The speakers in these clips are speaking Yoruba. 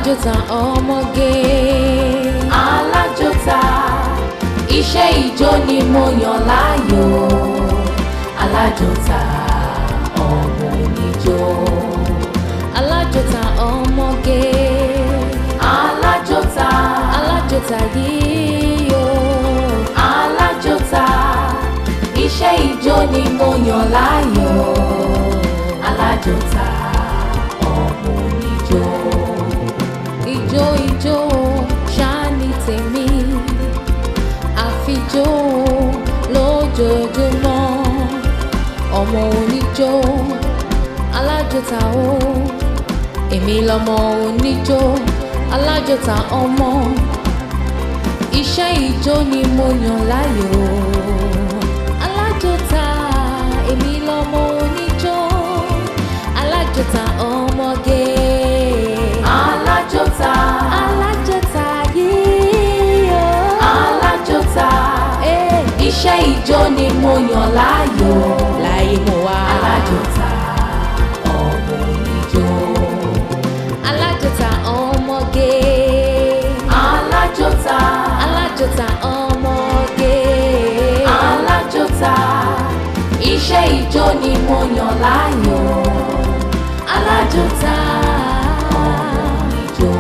Alájọta ọmọge. Alájọta, iṣẹ́ ìjó ni mo yàn láàyò. Alájọta ọmọ oníjó. Alájọta ọmọge. Alájọta, alájọta yìí o. Alájọta, iṣẹ́ ìjó ni mo yàn láàyò. Alájọta ọmọ oníjó. Ìjó ìjó ṣáá ní tèmi, àfijó lójoojúmọ́. Ọmọ oníjó, alájọta o. Èmi lọmọ oníjó, alájọta ọmọ. Iṣẹ́ ìjó ni mo yàn láàyò. Alájọta, èmi lọmọ oníjó, alájọta ọmọge. Alájọta, alájọta yìí o. Alájọta, iṣẹ́ ìjó ni mo yàn láàyò. Láyé mo wá. Alájọta ọmọ oníjó. Alájọta ọmọge. Alájọta, alájọta ọmọge. Alájọta, iṣẹ́ ìjó ni mo yàn láàyò. Alájọta ọmọ oníjó.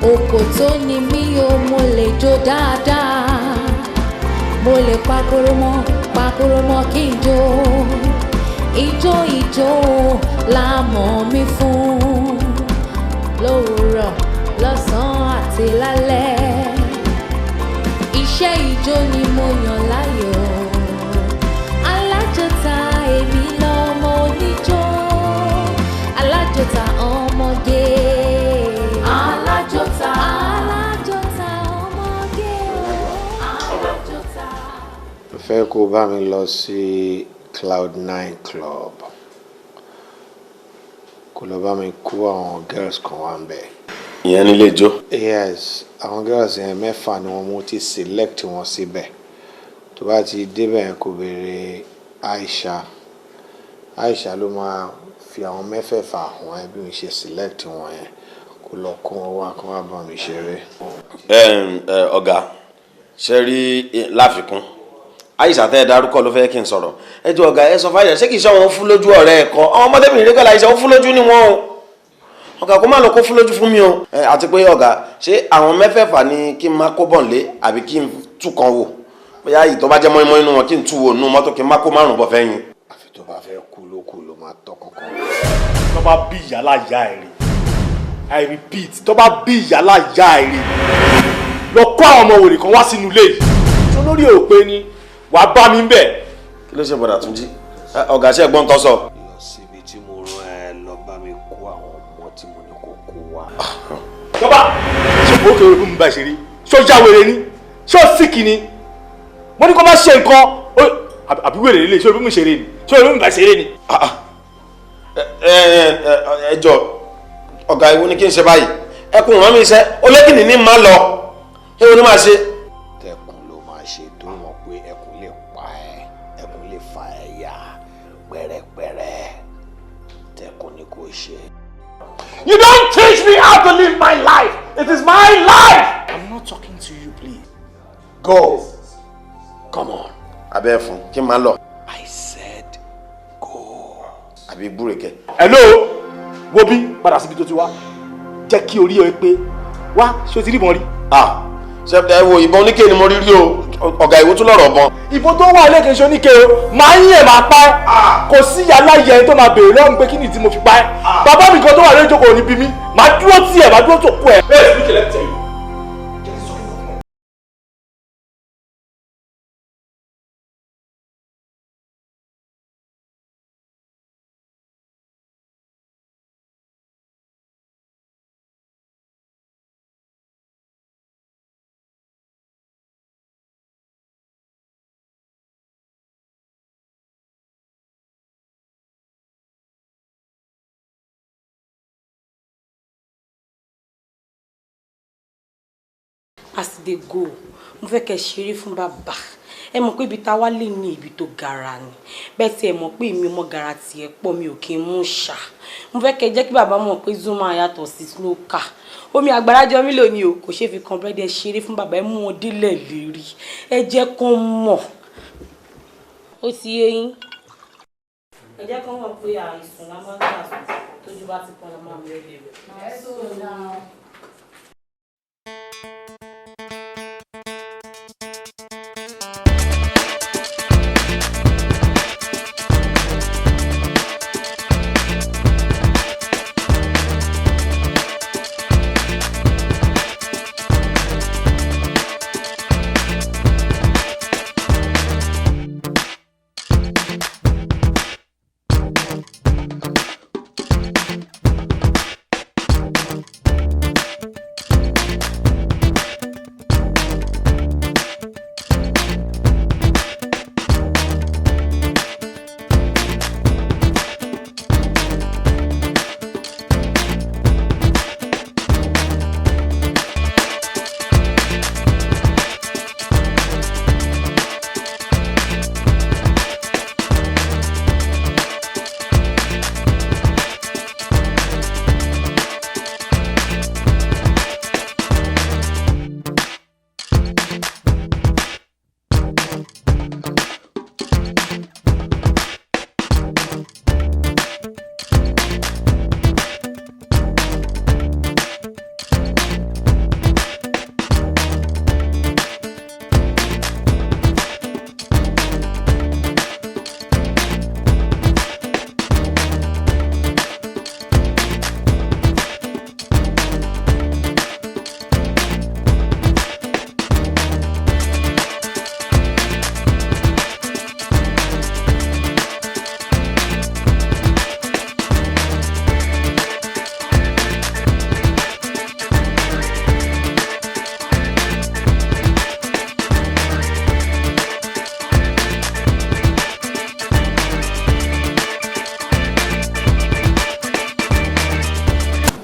Òkòtó ni mí o, mo lè jó dáadáa. Mo lè pakoro mọ́, pakoro mọ́ kí n jó. Ijó ìjó la mọ̀ mí fún. Lówùúrọ̀, lọ́sàn-án àti lálẹ́. Iṣẹ́ ìjó ni mo yàn láàyò. Alájọta, èmi lọmọ oníjó. Alájọta ọmọge. Alájọta, alájọta ọmọge o. Alájọta. Mo fẹ́ kó bá mi lọ sí Cloud Nine Club, kó lọ bá mi kó àwọn girls kan wá ń bẹ̀. Ìyẹn nílé ijó? Yes, àwọn girls yẹn, mẹ́fà ni wọ́n. Mú ti select wọn síbẹ̀. Tó bá ti débẹ̀ yẹn, kó béèrè Aisha. Aisha ló máa fi àwọn mẹ́fẹ̀ẹ̀fà hàn ẹ́ bí mo ṣe select wọn yẹn. Kó lọ kó wọn wá, kó wá bá mi ṣeré. Ọ̀gá, ṣe rí láfikún, Àyíṣà tẹ́ ẹ dárúkọ ló fẹ́ kí n sọ̀rọ̀. Ẹ jọ ọ̀gá, ẹ sọ fáyà, ṣé kìí ṣe àwọn fún lójú ọ̀rẹ́ ẹ̀ kọ́? Àwọn ọmọdébìnrin rẹ̀ kọ́lá, àyíṣà ó fún lójú ni wọ́n o. Ọ̀gá, kó má lọ kó fún lójú fún mi o. Àti pé ọ̀gá, ṣé àwọn mẹ́fẹ̀ẹ̀fà ni kí n má kó bọ̀ nlé, àbí kí n tú kan wò, bóyá ìtọ́ bá jẹ́ mọ́ínmọ́ín nínú wọn, kí n tú wò nínú mọ́tò, kí n má kó márùn bọ̀ fẹ́yìn? Àfi tó bá fẹ́ kú ló kù, ló máa tọ́ kankan. Tó bá bí ìyálà ìyá ẹ̀ rè, I repeat, tó bá bí ìyálà ìyá ẹ̀ rè, lọ kó àwọn ọmọ wèrè kan wá sínú ilé yìí tó lórí òpè ni wàá bá mi bẹ̀. Kí ló ṣe bọ̀dà Túnjí? Ọ̀gá, ṣe gbọ́n tó sọ? Lọ síbi tí mo rán ẹ, lọ bá mi kó àwọn ọmọ tí mo ní kó kó wá. Tó bá ṣe kó kéré fún mi bá ṣe rí, ṣó já wèrè ni? Ṣó síkì ni? Mo ní kó má ṣe nǹkan àbí wèrè lélẹ̀? Ṣé o bí mi ṣeré ni? Ṣé o bí mi bá ṣeré ni? Ẹ ẹ ẹ jọ ọ̀gá, ìwo ni kí n ṣe báyìí? Ẹkùn rán mi iṣẹ́ olókìní ní má lọ, èwo ni máa ṣe? Tẹkùn ló máa ṣe, tó mọ̀ pé ẹkùn lè pa ẹ́, ẹkùn lè fa ẹ ya pẹ́rẹ́pẹ́rẹ́. Tẹkùn ni kò ṣe. You don't teach me how to live my life. It is my life. I'm not talking to you, please. Go, come on. Abẹ́ fún kí n máa lọ. I said go. Àbí búrèkẹ́. Hello, wo bí, padà síbi tó ti wá. Jẹ́ kí orí ẹ pé wá. Ṣé o ti rí ìbọn rí? Ah, ṣe ẹ wo, ìbọn oníke ni mo rí rí o. Ọ̀gá, ìwo tún lọ̀rọ̀ bọn? Ìbọn tó wà lẹ́kẹ̀ẹ́ ṣe oníke o. Máa ń yẹ̀, máa pa ẹ́. Kò sí yàrá yẹn tó máa béèrè lọ́rùn pé kí ni tí mo fi pa ẹ́. Bàbá mi kan tó wà lórí ìjókòó ní bí mi. Màá dúró tì ẹ̀, màá dúró tó kú ẹ̀. Bẹ́ẹ̀ sì ni kẹlẹ́ tẹ̀ yìí. As e dey go, mo fẹ́ kẹ́ ṣeré fún bàbá. Ẹ mọ̀ pé ibi tá a wá lè ní ibi tó gara ni. Bẹ́ẹ̀ tí ẹ mọ̀ pé èmi ọmọ gara tiẹ̀ pọ̀, mi ò kí ń mú ṣá. Mo fẹ́ kẹ́ jẹ́ kí bàbá mọ̀ pé Zuma yàtọ̀ sí snooker. Omi àgbàrá jọ mí lónìí o, kò ṣeé fi kan búrẹ́dì. Ẹ ṣeré fún bàbá, ẹ mú wọn délẹ̀ lérí. Ẹ jẹ́ kó mọ̀. Ó ti yé yín. Ẹ jẹ́ kó mọ̀ pé àìsùn la máa ń gbà sùn, tójú bá ti pọ́n la máa mú ẹbí rẹ̀.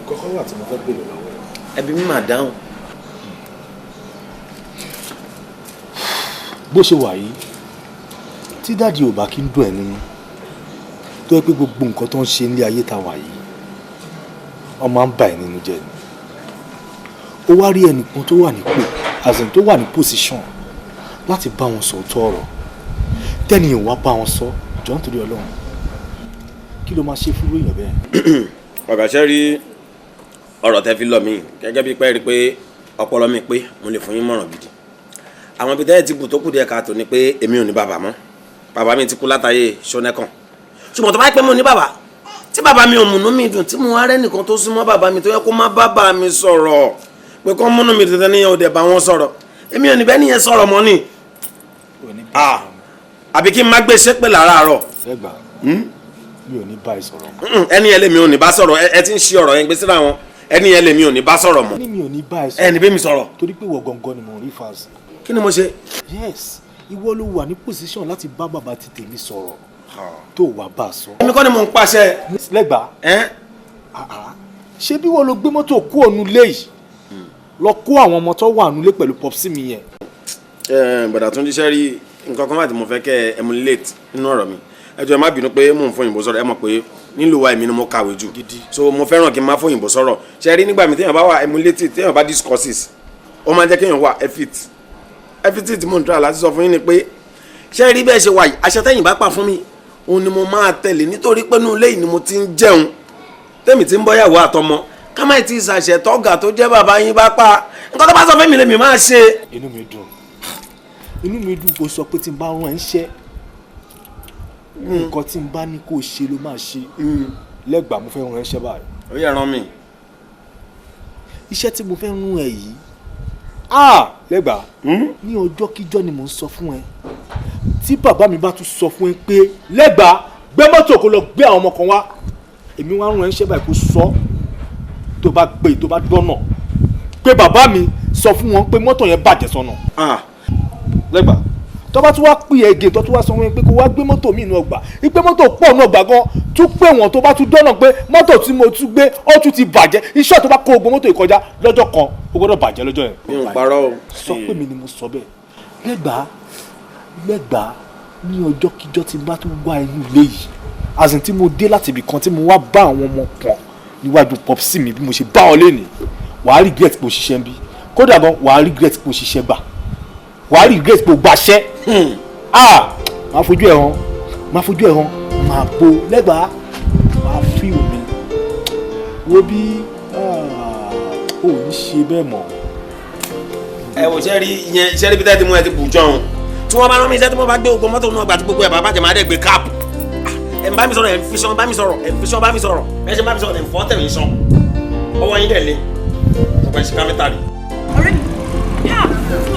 Kọ́kọ́ wà tí mo fẹ́ béèrè lọ́wọ́ ẹ̀. Ẹbí mi máa dáhùn. Bó ṣe wà yìí, tí daddy ò bá kí ń dùn ẹ́ nínú, tó yẹ pé gbogbo nǹkan tó ń ṣe nílé ayé ta wà yìí, wọ́n máa ń bà ẹ́ nínú jẹ́ ni. Ó wá rí ẹnìkan tó wà nípò, as in tó wà ní position láti bá wọn sọ òótọ́ ọ̀rọ̀, tẹ́nìyàn wá bá wọn sọ. Jọ, nítorí Ọlọ́run, kí ló máa ṣe fúrú èèyàn bẹ́ẹ̀? Ọ̀gá, ṣe rí ọ̀rọ̀ tẹ́ fi lọ mí gẹ́gẹ́ bí pẹ́ rí pé ọpọlọ mi pé mo lè fún yín mọ̀ràn gidi. Àwọn ibi tẹ́lẹ̀ ti bù tó kù díẹ̀ káàtó ni pé èmi ò ní bàbá mọ́. Bàbá mi ti kú látàyè ṣọ́nẹ́kàn. Ṣùgbọ́n tó bá pẹ́ mo ní bàbá, tí bàbá mi ò múnú mi dùn, tí mo wá rẹ́ nìkan tó súnmọ́ bàbá mi tó yẹ kó má bàbá mi sọ̀rọ̀ pé kó múnú mi dùn, tẹ́lẹ̀ yẹn ò dẹ̀ bá wọn sọ̀rọ̀, èmi ò ní bẹ́ẹ̀ nìyẹn sọ̀rọ̀ mọ́ ni. Àbí kí n má gbé ṣépè láràárọ̀? Lẹ́gbàá, mi ò ní bá ẹ sọ̀rọ̀ mọ́. Ẹni yẹn lèmi ò ní bá sọ̀rọ̀. Ẹ ti ń ṣe ọ̀rọ̀ yẹn gbé síra wọn. Ẹni yẹn lèmi ò ní bá sọ̀rọ̀ mọ́. Ní mi ò ní bá ẹ sọ̀rọ̀. Ẹni bẹ́ mi sọ̀rọ̀. Torí pé ìwọ gangan ni mò ń rí fast. Kí ni mo ṣe? Yes, ìwọ ló wà ní position láti bá bàbá ti tèmi sọ̀rọ̀ tó wà bá a sọ. Èmi kọ́ ni mò ń pàṣẹ. Lẹ́gbàá, ṣé bí wọ́n ló gbé mọ́tò kú ònú lé yìí lọ kó àwọn ọmọ tó wà nulẹ̀ pẹ̀lú popsi mi yẹn? Bọ̀dà tún jíṣẹ́ rí nǹkan kan wà tí mo fẹ́ kẹ́ ẹ emulate nínú ọ̀rọ̀ mi. Ẹ jọ̀ọ́, ẹ má bínú pé mò ń fún òyìnbó sọ̀rọ̀. Ẹ mọ̀ pé nílùú wa, èmi ni mo kàwé jù, so mo fẹ́ràn kí n má fún òyìnbó sọ̀rọ̀. Ṣe rí nígbà mi, téèyàn bá wà emulate, téèyàn bá discourses, ó máa ń jẹ́ kéèyàn wà effort effort. Tí mo ń try láti sọ fún yín ni pé, ṣe rí bẹ́ẹ̀ ṣe wà yìí, àṣẹ tẹ́yìn bá pa fún mi òun ni mo máa tẹ̀lé, nítorí pé inú ilé yìí ni mo ti ń jẹun, tẹ́mi ti ń bọ́yàwó àtọmọ. Ká má ti ṣàṣẹ tọ́gà tó jẹ́ bàbá yín bá pa, nǹkan tó bá sọ fún mi lèmi máa ṣe. Inú mi dùn, inú mi dùn kó sọ pé tí n bá rán ẹ ń ṣẹ́, nǹkan tí n bá ní kó ṣe ló máa ṣe. Lẹ́gbàá, mo fẹ́ rán ẹ ṣẹ́ báyìí. Ó yẹ rán mi. Iṣẹ́ tí mo fẹ́ rán ẹ yìí, ah, lẹ́gbàá, ní ọjọ́ kíjọ́ ni mò ń sọ fún ẹ, tí bàbá mi bá tún sọ fún ẹ pé, "Lẹ́gbàá, gbé mọ́tò kó lọ gbé àwọn ọmọ kan wá," èmi wá rán ẹ ṣẹ́ báyìí, kó sọ tó bá gbé, tó bá dọ́nà pé bàbá mi sọ fún wọn pé mọ́tò yẹn bàjẹ́ sọ́nà. Lẹ́gbàá, tó bá tún wá pè é gè, tó tún wá sọ wọn pé kó wá gbé mọ́tò mi inú ọgbà, ìpè mọ́tò pọ̀ inú ọgbà gan, tún pè wọ́n. Tó bá tún dọ́nà pé mọ́tò tí mo tún gbé ó tún ti bàjẹ́, iṣẹ́ tó bá kó ogun mọ́tò ìkọjá lọ́jọ́ kan, ó gbọ́dọ̀ bàjẹ́ lọ́jọ́ yẹn. Mi ò parọ́ o. Sọ pé mi ni mo sọ bẹ́ẹ̀. Lẹ́gbàá, Lẹ́gbàá ní ọjọ́ kíjọ́ tí bá tún wá inú ilé yìí, àsìn tí mo dé láti ibì kan tí mo wá bá àwọn ọmọ kan níwájú popsi mi bí mo ṣe bá ọ lénìí, wàá regret pé o ṣiṣẹ́ ń bí. Kódà gan wàá regret pé o ṣiṣẹ́ gbà, wàá regret pé o gbàṣẹ́. Ah, máa fojú ẹ̀ hàn, máa fojú ẹ̀ hàn, máa bo lẹ́gbàá, máa fi omi wo bí ò ní ṣe bẹ́ẹ̀ mọ́. Ẹ wò ṣe rí ìyẹn, ṣe rí bí tẹ́ ti mú ẹ ti bù jọun tí wọ́n bá rán mi iṣẹ́ tí wọ́n bá gbé ogun mọ́tò náà gbà tí gbogbo ẹ̀ bá bàjẹ́ máa dẹ̀ gbé káàpù. Ẹ̀ ń bá mi sọ̀rọ̀, ẹ̀ ń fi sàn bá mi sọ̀rọ̀, ẹ̀ ń fi sàn bá mi sọ̀rọ̀, ẹ̀ ṣe bá mi sọ̀rọ̀, ẹ̀ ń fọ́ tẹ̀mí sàn. Ọwọ́ yín dẹ̀ lé ọ̀pọ̀ ẹ̀ṣin káfíńtà rí. Ọ̀rẹ́ mi, ha,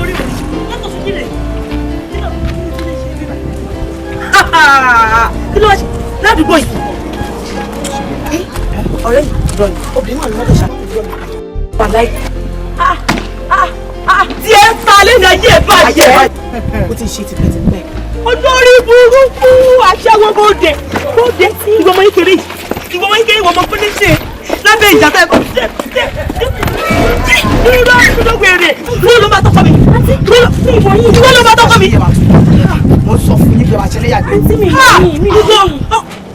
orí mi, mọ́tò sùn kílẹ̀ kí ló wá ṣe ládùúgbò yìí? Ọ̀rẹ́ mi, obìnrin wà ní mọ́tò ṣàkóso wàláì. Tí ẹ ń ta lẹ́nu ayé ẹ̀ bàjẹ́. Ó ti ṣe tipẹ́tipẹ́. Olórí burúkú aṣẹ́wó bóde bóde, ìwọ ọmọ kékeré yìí, ìwọ ọmọ kékeré, ìwọ ọmọ fúnníṣe lábẹ́ ìjà tá ẹ kọ́ ṣe ṣe dúró dúró wèrè, dúró ló bá tọkọ mi, dúró ló bá tọkọ mi. Mo sọ fún yín pé wàá ṣe léyàgbé. Àǹtí mi mi mi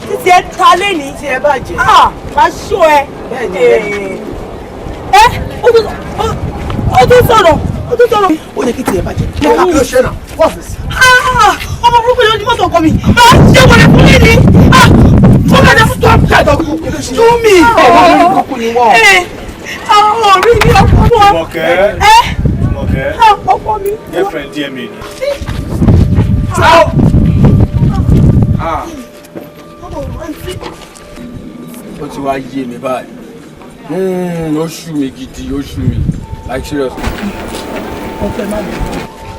títí ẹ ta lẹ́ni. Tí ẹ bàjẹ́. Máa ṣó ẹ. Bẹ́ẹ̀ni. Ẹ ó tún sọ̀rọ̀, ó tún sọ̀rọ̀. Ó yẹ kí tiẹ̀ bàjẹ́. Kí ló ṣe náà? What's this? Ọmọ burúkú yóò di mọ́tò ọkọ mi. Máa ṣe wọlé fún mi ni. Ó bá dá stop that. Tú mi. Ọmọ burúkú ni wọ́n. Àwọn ọ̀rẹ́ mi ọkọ wọn. Mọ̀kẹ́. Mọ̀kẹ́. Ọkọ mi. Girlfriend díẹ̀ mi ni. Ó ti wá yé mi báyìí. Ó ṣú mi gidi, ó ṣú mi, like seriously. Ọ̀fẹ́ má bínú.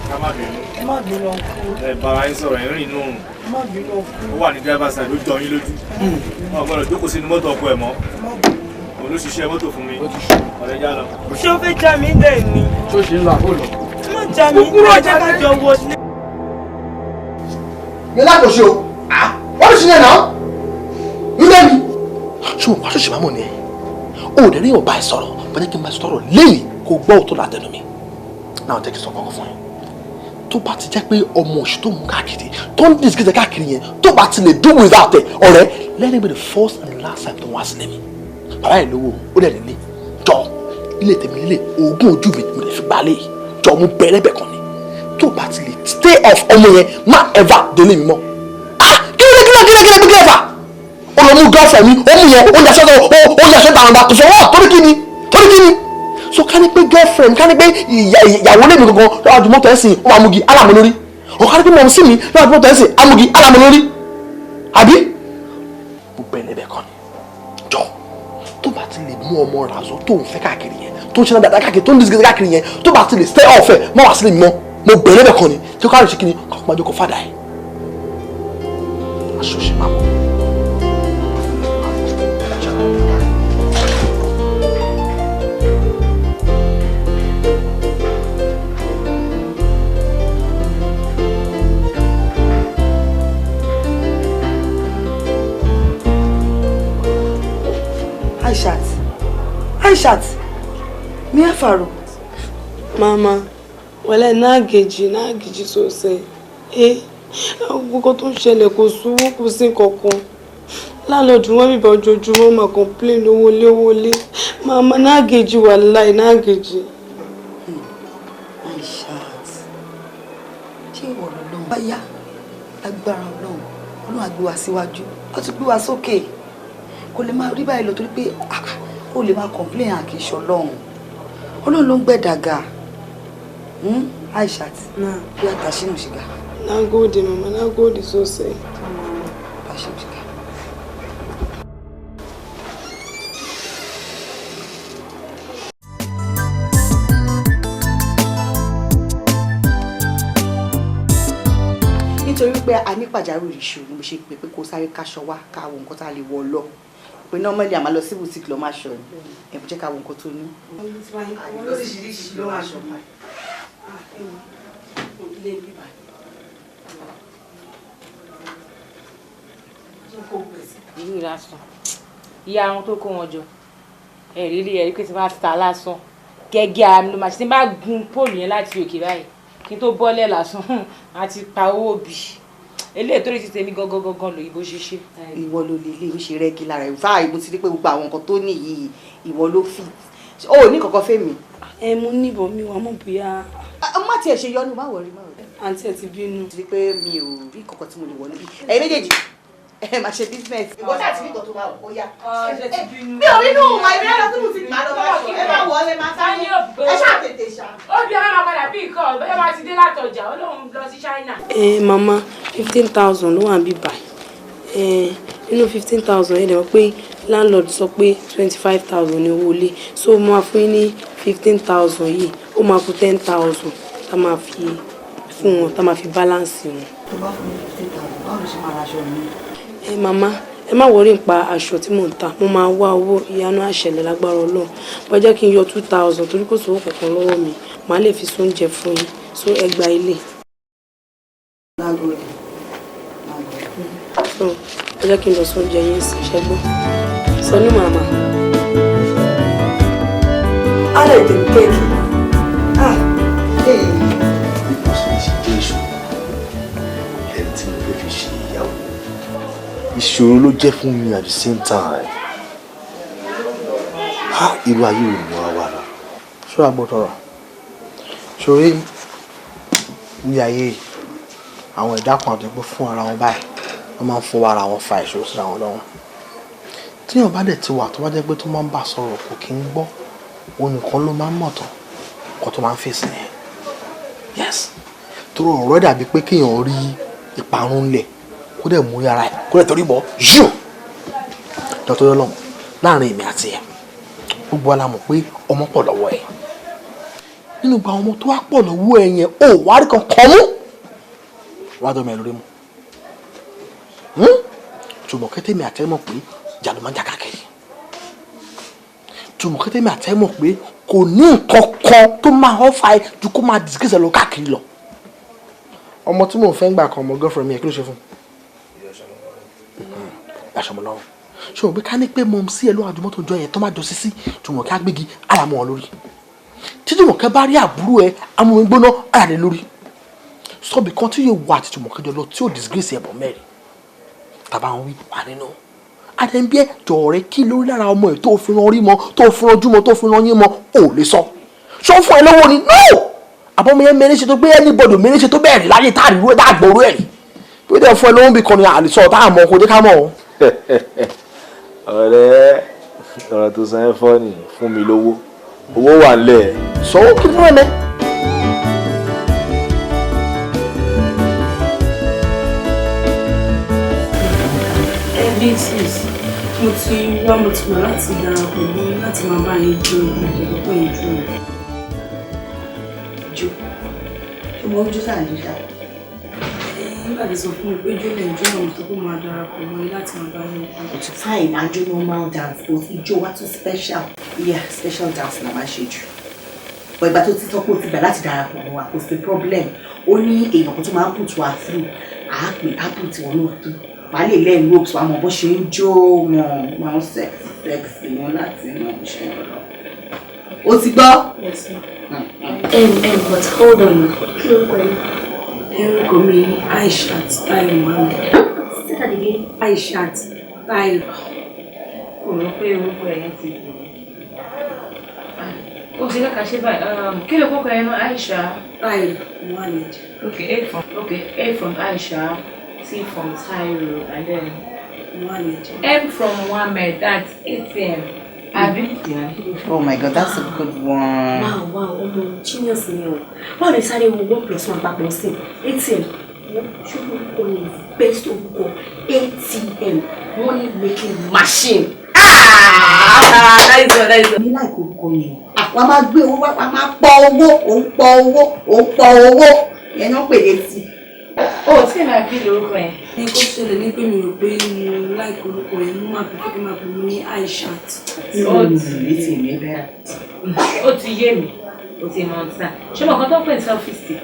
Ká má bínú. Ẹ má bínú ọkọ. Ẹ bára yín sọ̀rọ̀, ẹ̀ ń rìn inú òrùn. Ẹ má bínú ọkọ. Ó wà ní driver side, ló jọ yín lójú. Wọn ò gbọ́dọ̀ jókòó sínú mọ́tò ọkọ ẹ̀ mọ́. Òun ló ṣiṣẹ́ mọ́tò fún mi. Ọ̀rẹ́ já lọ. Ṣé o fẹ́ já mi dẹ̀ ni? Ṣó ṣe ń lọ àbó lọ? Má já mi dẹ̀, jẹ́ ká jọ wọ ní. Mi lákòó ṣe o. Wọ́n ti ṣe yẹn náà. Nílé mi. Ṣé o wá ṣọ̀ṣì máa mọ̀ ni ẹ̀? O ò dẹ̀ rí ọba ẹ̀ sọ̀rọ̀, bọ́jà kí n bá sọ̀rọ̀ lẹ́yìn kó gbọ́ òótọ́ látẹnu mi. Náà jẹ́ kí n sọ kọ́kọ́ fún ẹ. Tó bá ti jẹ́ pé ọmọ òṣì tó mú káàkiri, tó ń disgrace káàkiri yẹn, tó bá ti lè do without ẹ̀, ọ̀rẹ́, let it be the first and last time tó wá sílé mi. Bàbá ẹ̀ lówó, ó dẹ̀ nílé. Jọ, ilé tèmi nílé, oògùn ojú mi mo lè fi gbálé yìí. Jọ, mo bẹ̀rẹ̀ bẹ̀ kan ni. Tó bá ti lè stay off ọmọ yẹn, má ever délé mi mọ́. Ah! Kílẹ̀ kílẹ̀ kílẹ̀ kílẹ̀ kílẹ̀ fà! Ó lọ mú girlfriend mi, ó mú yẹn, ó yàṣẹ́ ó yàṣẹ́ gbàǹgbà tó fọwọ́, torí kí ni? Torí kí ni? So ká ní pé girlfriend, ká ní pé ìyàwó lèmi gangan lọ́wọ́ àdúgbò mọ́tò ẹ̀sìn, ó máa mugi álàmú lórí. Ọ̀ ká ní pé mọ̀ sí mi lọ́wọ́ àdúgbò mọ́tò ẹ̀sìn, amugi álàmú lórí. Àbí? Mo bẹ̀rẹ̀ lẹ́bẹ̀ẹ́ kan ni. Jọ, tó bá ti lè mú ọmọ ràzó tó ń fẹ́ káàkiri yẹn, tó ń ṣe dáadáa káàkiri, tó ń disgrace káàkiri yẹn, tó bá ti lè stay off ẹ̀, má wá sílé mi mọ́. Mo bẹ̀rẹ̀ lẹ́bẹ̀ẹ́ kan ni. Tí ó ká lè ṣe kí ni? Kọ́kọ́ máa jókòó fàdà ẹ̀. Aṣọ ṣe máa bọ̀. Aishat, Aishat, me ya faru? Mama, wàláì na gaji, na gaji sosai. Eh, gbogbo tó ń ṣẹlẹ̀ kò sówó, kò sí nǹkankan. Láńlọ́ọ̀dù wọn bíbá ojoojúmọ́ máa complain owó lé owó lé. Mama, na gaji wàláì, na gaji. Aishat, ṣé ìwọ lọ́lọ́run? Bá yá, lágbára Ọlọ́run, Ọlọ́run á gbé wa síwájú, ó ti gbé wa sókè. Kò lè máa rí báyìí lọ torí pé ó lè máa complain àkìṣọ Ọlọ́run. Ọlọ́run ló ń gbẹ̀dàgà. Aishat, bí a ta sínú ṣìgá. Na gode mama, na gode sosai. Ta sínú ṣìgá. Nítorí pé a ní pàjáwìrì ìṣù ni mo ṣe pè pé kó sáré káṣọ wá ká wo nǹkan tá a lè wọ̀ lọ. Pé normally a máa lọ sí boutique lọ máa ṣọ ni. Ẹ jẹ́ ká wo nǹkan tó ní. Lóríṣiríṣi ló máa ṣọ. Ìlú lásán, ìyá àwọn tó kó wọn jọ, ẹ̀rí rí ẹ̀rí pé tí wọ́n bá ta lásán gẹ́gẹ́ ara mi ló máa ṣe tí n bá gun póòlù yẹn láti òkè báyìí, Kí n tó bọ́lẹ̀ lásán àti pa owó bì. Eléyìí torí ti tèmi gangan gangan lòyìnbó ṣe ṣe. Ìwọ ló lè lè ń ṣe rẹ́gí lára ẹ̀ fáà, mo ti rí pé gbogbo àwọn nǹkan tó ní yìí, ìwọ ló fit. O ò ní kankan fẹ́mi. Ẹ mo níbọn mi wà mọ̀ bóyá. Má tiẹ̀ ṣe yọnu, má wọrí, má wọrí. Àǹtí ẹ ti bínú. Ti rí pé mi ò rí kankan tí mo lè wọ níbí. Ẹ̀yin méjèèjì, ẹ máa ṣe business. Ìwọ ṣáà ti rí nǹkan tó máa wọ̀, ó yá. Mi ò bínú, màá ìbí ẹ̀rọ tí mo ti máa lọ máa ṣọ. Ẹ má wọ ẹ máa sáré. Ẹ ṣáà tètè ṣá. Ó bí ọmọ máa padà bí nǹkan ọ̀bẹ bá ti dé látọjà, ó lóun lọ sí China. Ẹ màmá, 15,000 ló wà níbí báyìí. Ẹ nínú 15,000 yẹn dẹ̀ wọ́n pé landlord sọ pé 25,000 ní owó ilé, so mo máa fún yín ní 15,000 yìí, ó máa kù 10,000 tá máa fi fún wọn, tá máa fi balance wọn. Tó bá fún mi 15,000, báwo ló ṣe máa ra aṣọ mi? Ẹ màmá, ẹ má wọrí nípa aṣọ tí mò ń ta, mo máa wá owó, ìyanu àṣẹlẹ̀ lágbára Ọlọ́run. Bó jẹ́ kí n yọ 2,000 torí kò sówó kankan lọ́wọ́ mi, màá lè fi sóúnjẹ fún yín, so ẹ gba ilé. So ẹ jẹ́ kí n lọ sóúnjẹ yín sí, ṣẹ́gbọ́n sọ ní màmá. A lè dé kéèkì. Bí kò sì ṣe jẹ́ ìṣòro ẹni tí mo fẹ́ fi ṣe ìyàwó, ìṣòro ló jẹ́ fún mi at the same time. Ha, irú ayé wo ni wàá wà lọ. Ṣé wàá gbọ́ tọrọ sórí ní ayé yìí, àwọn ẹ̀dá kan àti pé fún ara wọn báyìí, wọ́n máa ń fọwọ́ ara wọn fa ìṣòro síra wọn lọ́wọ́. Tíyàn bá dẹ̀ ti wà tó bá jẹ́ pé tó máa ń bá sọ̀rọ̀ kò kí ń gbọ́, òun nìkan ló máa ń mọ̀ tán kó tó máa ń fèsì yẹn. Yes, torí ọ̀rọ̀ dàbí pé kéèyàn rí ìparun ńlẹ̀ kó dẹ̀ mú yàrá ẹ̀ kó dẹ̀ torí bọ̀ yíò dọ́tọ́ yọlọ́mọ láàrin èmi àti ẹ̀. Gbogbo wa la mọ̀ pé ọmọ pọ̀ lọ́wọ́ ẹ̀. Nínú gba ọmọ tó wá pọ̀ lọ́wọ́ ẹ̀ yẹn, ó wá rí kankan mú wá dọ́mọ ẹ̀ lórí mú. Jùmọ̀kẹ́ tèmi àti ẹ̀ mọ̀ pé ìjà ló máa ń jà káàkiri. Jùmọ̀kẹ́ tèmi àti ẹ̀ mọ̀ pé kò ní nǹkan kan tó máa ọ́fà ẹ̀ ju kó máa disgrace ẹ̀ lọ káàkiri lọ. Ọmọ tí mò ń fẹ́ ń gbà kan, ọmọ girlfriend mi ẹ̀, kí ló ṣe fún un? Aṣọ ọmọ lọ́rùn. Ṣé o pé ká ní pé mo sí ẹ ló àjùmọ̀ tó jọ yẹn tó má jọ sísí, Jùmọ̀kẹ́ agbégi àràmọ́ ọ lórí. Tí Jùmọ̀kẹ́ bá rí àbúrò ẹ amóhun gbóná àràlẹ́ lórí. Sọ́ọ̀bì kan tí yóò wà àti Jùmọ̀kẹ́ jọ lọ tí ò disgrace ẹ̀ bọ̀ mẹ́rin tàbá ń wí wà nínú àdẹ́nbíẹ́ jọ̀ọ́rẹ́ kí lórí lára ọmọ ẹ̀ tó fi ran orí mọ́, tó fi ran ojú mọ́, tó fi ran yín mọ́, ò lè sọ. Ṣó fún ẹ lówó ni? No! Àbọ̀mọ yẹn mẹ́rin ṣe tó gbé anybody mẹ́rin ṣe tó bẹ́ẹ̀ rí láyé tá a rí tá a gbòòrò ẹ̀ rí. Bí ó dẹ̀ fún ẹ lówó bí kan ní àlè sọ tá a mọ̀ kó dé ká mọ̀ o. Ọ̀rẹ́, ọ̀rọ̀ tó sọ ẹ́ fọ́ ni, fún mi lówó, owó wà nílẹ̀. Sọ ó kí fún ẹ mẹ́. Big sis, mo ti wá, mo ti wà láti darapọ̀ mọ́ láti máa bá yín jó ìjọba pé ìjó rẹ̀. Jó. Ṣé mo ń jó sáà ní ṣá? Nígbà tí sọ fún mi pé jó lè jó náà, mo sọ pé máa darapọ̀ mọ́ yín láti máa bá yín jó. It's fine, à ń jó normal dance, but ijó wa tún special. Yeah, special dance la máa ṣe jù. But ìgbà tó ti sọ pé o ti gbà láti darapọ̀ mọ́ wa, kò sí problem. Ó ní èèyàn kan tó máa ń put wa through, àá pè á put wọn náà through. Wàá lè learn ropes, wàá mọ bó ṣe ń jó wọn, máa ń sex sexy wọn láti mọ bó ṣe ń lọ. O ti gbọ́? Yes, ma. But hold on. Kí lorúkọ yín? Orúkọ mi ni Aishat Tayo Muhammed. Say that again. Aishat Tayo. Kò rò pé orúkọ ẹ̀yẹn ti dùn. Ó ṣe lẹ́ka ṣe báyìí. Kí ló kọ́kọ́ ẹ̀ náà? Aisha. Tayo Muhammed. Okay, A from, okay, A from Aisha, T from Tayo, and then Muhammed. M from Muhammed, that's ATM. Abi? Oh my God, that's a good one. Wow, ọmọ genius ni o. Báwo ni sáré wo one plus one papọ̀ sí? ATM. Ṣé orúkọ ni best orúkọ? ATM, money making machine. Ah! That is one, that is one. Mi láìkó orúkọ yẹn. Wàá máa gbé owó, wàá máa pọ̀ owó, ò ń pọ̀ owó, ò ń pọ̀ owó. Ìyẹn náà pè létí. O ò tí ì máa bí lórúkọ yẹn. Ní kó ṣẹlẹ̀ ní pé mi rò pé mo láìkó orúkọ yẹn, mo máa fi kí máa pè mí ní Aishat. Ó ti ATM yẹn bẹ́ẹ̀. Ó ti yé mi, ó ti mọ̀ ọ́n sá. Ṣé mo kàn tó ń pè ní selfie stick?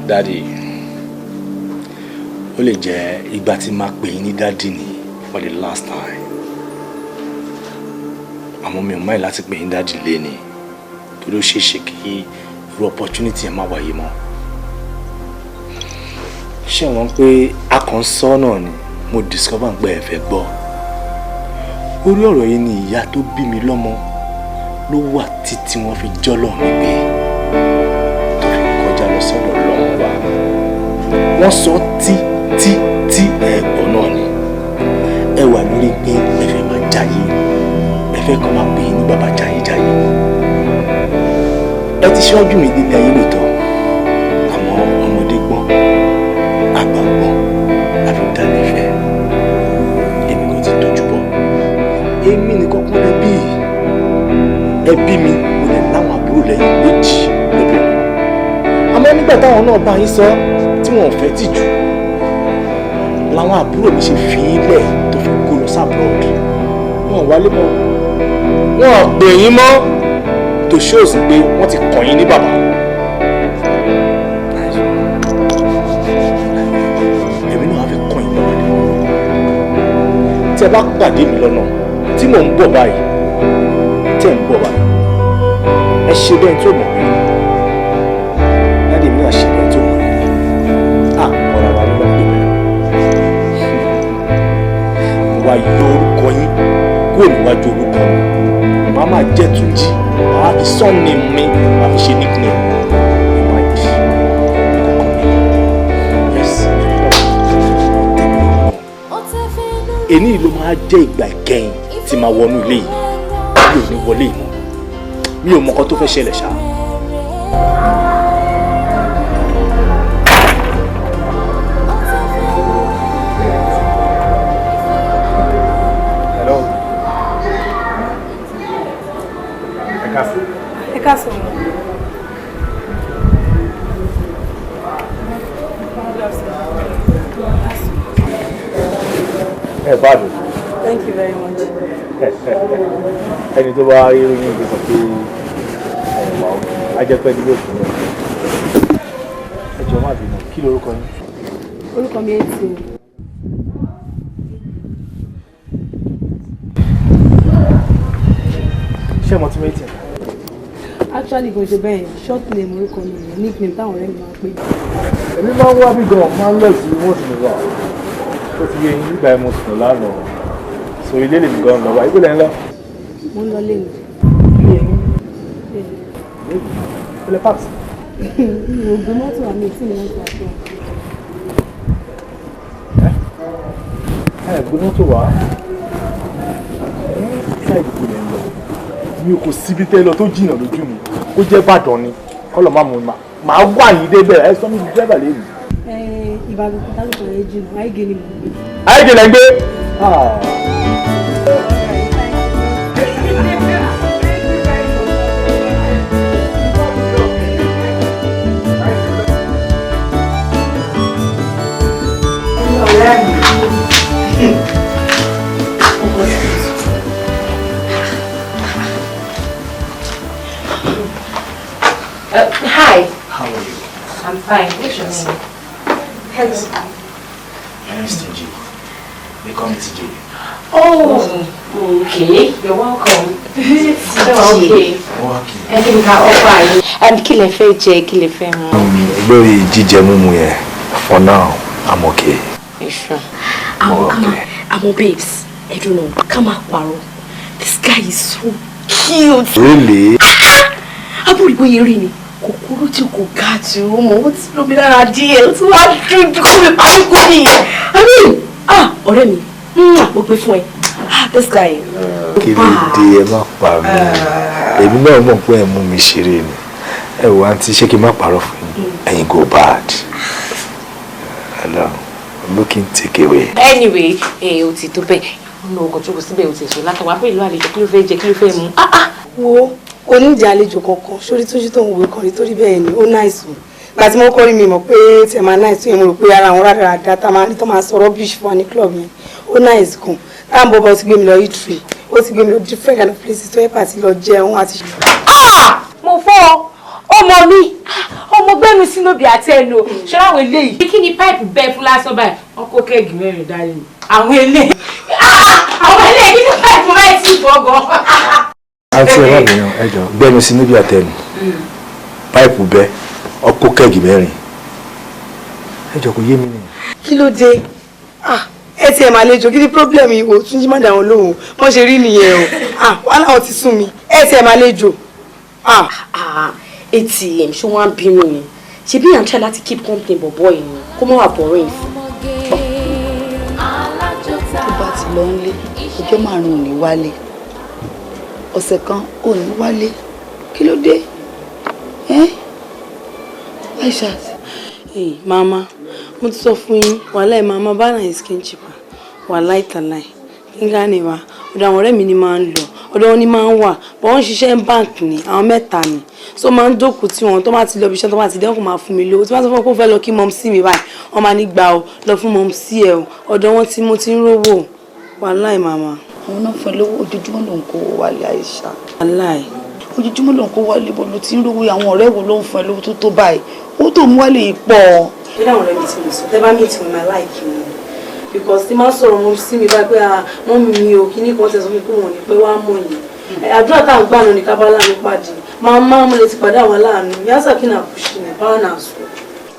Daddy, ó lè jẹ́ ìgbà tí máa pè yín ní daddy ni for the last time. Àmọ́ mi ò máì láti pè yín daddy léni, torí ó ṣeé ṣe kí irú opportunity yẹn má wáyé mọ́. Ṣé wọ́n pé a kàn ń sọ náà ni mo discover pé ẹ fẹ́ gbọ́. Orí ọ̀rọ̀ yìí ni ìyá tó bí mi lọ́mọ ló wà títí wọ́n fi jọ́lọ̀ mi gbé tó fi kọjá lọ sọ́dọ̀ lọ́wọ́ wa. Wọ́n sọ tí tí tí ẹ̀gbọ́n náà ni ẹ wà lórí pé ẹ fẹ́ máa jayé, ẹ fẹ́ kọ́ máa pè é ní bàbá jayéjayé. Ẹ ti ṣíwájú mi nílé ayé lóòótọ́, àmọ́ ọmọdé gbọ́n, àgbà gbọ́n, àfi dá nífẹ̀ẹ́. Èmi kò ti tójú bọ́, èmi nìkan kún ẹbí ẹbí mi, mo lè láwọn àbúrò lẹ́yìn méjì lóbìnrin. Àmọ́ nígbà táwọn náà bá yín sọ tí wọn ò fẹ́ tìjú, làwọn àbúrò mi ṣe fi yín lẹ̀ tó fi kó lọ s'abroad. Wọn ò wálé mọ́, wọn ò pè yín mọ́, tó ṣóòsì pé wọ́n ti kàn yín ní bàbá. Èmi náà á fi kàn yín bàbá dé. Tí ẹ bá pàdé mi lọ́nà tí mò ń bọ̀ báyìí, tẹ́ ń bọ̀ báyìí, ẹ ṣe bẹ́ẹ̀ tó mọ̀ mí rí. Daddy mi náà ṣe bẹ́ẹ̀ tó mọ̀ mí rí. À ọ̀rọ̀ wa ló ń pè bẹ́ẹ̀. Mo wá yọ orúkọ yín kúrò níwájú orúkọ mi. Màá máa jẹ́ Túnjí, màá fi surname mi, màá fi ṣe nickname. Ẹ máa jí kọ̀ọ̀kan mi. Yes, èní ló máa jẹ́ ìgbà ìkẹyìn tí màá wọnú ilé yìí. Mi ò ní wọlé yìí mọ́. Mi ò mọ nǹkan tó fẹ́ ṣẹlẹ̀ ṣá. Hello. Ẹ káàsán. Ẹ káàsán. Ẹ bá mi. Thank you very much. Ẹni tó bá rí irú yín ti sọ pé ẹ wà ó, á jẹ́ pé nílé òkú náà. Ẹ jọ̀ọ́ má bínú, kí lorúkọ yín? Orúkọ mi ATM. Ṣé mo tún méjì? Actually kò ṣe bẹ́ẹ̀, short name orúkọ mi nìyẹn, nickname táwọn ọ̀rẹ́ mi máa ń pè. Èmi máa ń wá bí gan-an, máa ń lọ sí wọ́n sì ní wà. Ó ti yé yín nígbà yẹn mo sùn lánàá. So ilé lèmi gan-an lọ wá, ibo lẹ́ ń lọ? Mo ń lọ lé mi. Ilé yín? Ilé parks? Mi ò gbé mọ́tò àmì tí mi mọ́tò àti ọ̀. Ẹ gbé mọ́tò wá. Ṣáìdì kò lè ń lọ. Mi ò kò síbi tẹ́ lọ tó jìnnà lójú mi. Ó jẹ́ Ìbàdàn ni. Kọ́lọ̀ má mú mi. Màá wà yín débẹ̀. Ẹ sọ mi di dírẹ́bà lẹ́nu. Ìbàdàn kò dárúkọ rẹ̀ jìnnà, Àìgè ni mò ń gbé. Àìgè lẹ́ ń gbé? Hi. How are you? I'm fine. What's your name? Hello. My name is TJ. They call me TJ. Oh, okay. You're welcome. Okay. Okay. Ẹ kí ni ká offer yín? Kí lẹ fẹ́ jẹ, kí lẹ fẹ́ mu? Lórí jíjẹ múmu yẹn, for now, I'm okay. Sure. Àwọn babes, I don't know, ká máa parọ́. This guy is so cute. Really? Àbúrò ìbóyè rí ni. Kòkòrò tí kò ga jù, ó mọ̀, ó ti lómi lára díẹ̀, ó ti wá dúdú kó mi parí kú nìyẹn. I mean, ọ̀rẹ́ mi, mo gbé fún ẹ. This guy. Kí ló dé, ẹ má pa mí. Èmi náà mọ̀ pé ẹ mú mi ṣeré ni. Ẹ wo àǹtí, ṣé kí n má parọ́ fún yín? Ẹ̀yin go bad. Hello, I'm looking take away. Anyway, o ti tó bẹ́ẹ̀. Mo ọkọ̀ jókòó síbẹ̀, o ti sọ látọ̀wá pé ìlú àlejò, kí ló fẹ́ jẹ, kí ló fẹ́ mu? Wo kò ní ìjà àlejò kankan, sórí tójú tó ń wò kọrin torí bẹ́ẹ̀ ni ó náìsùn. Ìgbà tí mo kọ́ rí mi mọ̀ pé tẹ̀ máa náìsùn yẹn, mo rò pé ara àwọn rádaràda tá máa rí tó máa sọ rubbish fún wa ní club yẹn, ó náìsì kan. Táwọn bọ́bọ́ ti gbé mi lọ eatery, ó ti gbé mi lọ different kind of places tó yẹ pàtí lọ jẹun àti. Mo fọ́ ọmọ mi, ọmọ gbẹ́nu Gbẹ́nu sínú bí àti ẹnu o. Ṣé àwọn eléyìí? Kí ni páìpù bẹ́ẹ̀ fún lásán báyìí? Wọ́n kó kẹ́ẹ̀gì mẹ́rin dání. Àwọn eléyìí. Àwọn eléyìí kí ni páìpù báyìí ti bọ̀ gan. Àǹtí ẹ má bìyàn ẹ jọ gbẹ́nu sínú bí àtẹnu. Páìpù bẹ́ ọkọ kẹ́ẹ̀gì mẹ́rin. Ẹ jọ kò yé mi nìyẹn. Kí ló dé? Ẹ tiẹ̀ máa lejò, kí ni problem yìí? Wò Túnjí má dà wọ́n lóhùn, wọ́n ṣe rí nìyẹn o. Wàhálà wọn ti sún mi, ẹ tiẹ̀ máa lejò. ATM ṣé wọ́n á bínú ni? Ṣebí à ń try láti keep company bọ̀bọ̀ yìí ni kó má wà boring fún. Tó bá ti lọ nílé, ọjọ́ márùn-ún ò ní wálé, ọ̀sẹ̀ kan ò ní wálé, kí ló dé? Aisha. Mama, mo ti sọ fún yín, wàhálà màmá bá náà skin cheaper, wàhálà ìtàláì nígbà ní wa ọ̀dọ̀ àwọn ọ̀rẹ́ mi ni máa ń lọ, ọ̀dọ̀ wọn ni máa ń wà, bọ́ wọ́n ń ṣiṣẹ́ bank ni, àwọn mẹ́ta ni, so máa ń jókòó tí wọn tó bá ti lọ ibi iṣẹ́ tó bá ti dẹ́kun máa fún mi lówó. Tí wọ́n sọ fún ọ pé ó fẹ́ lọ kí mọ́mísí mi báyìí, wọ́n máa ní gbà ó lọ fún mọ́mísí ẹ̀ o, ọ̀dọ̀ wọn tí mo ti ń rówó, wàhálà màmá. Àwọn náà fún ẹ lówó ojoojúmọ́ ló ń kó wálé, Aisha. Wàhálà ojoojúmọ́ ló ń kó wálé, bó ló ti ń rówó? Àwọn ọ̀rẹ́ wo ló ń fún ẹ lówó tó tó báyìí? Owó tó mú wálé yìí pọ̀. Ṣé àwọn ọ̀rẹ́ mi ti mọ̀ sọ tẹ́ bá mi tí mo máa láìkí wọn, because tí máa sọ̀rọ̀ mo sí mi bá pé mọ́mí mi ò kíní kan tẹ̀sán mi pé wọ́n ní pé wàá mọ̀ yìí. Àdúrà tá à ń gbà náà ní kábàlà mi pàdé máa máa mú létí pàdé àwọn aláàánú yásà kí náà kùsì ní báwọn náà sọ.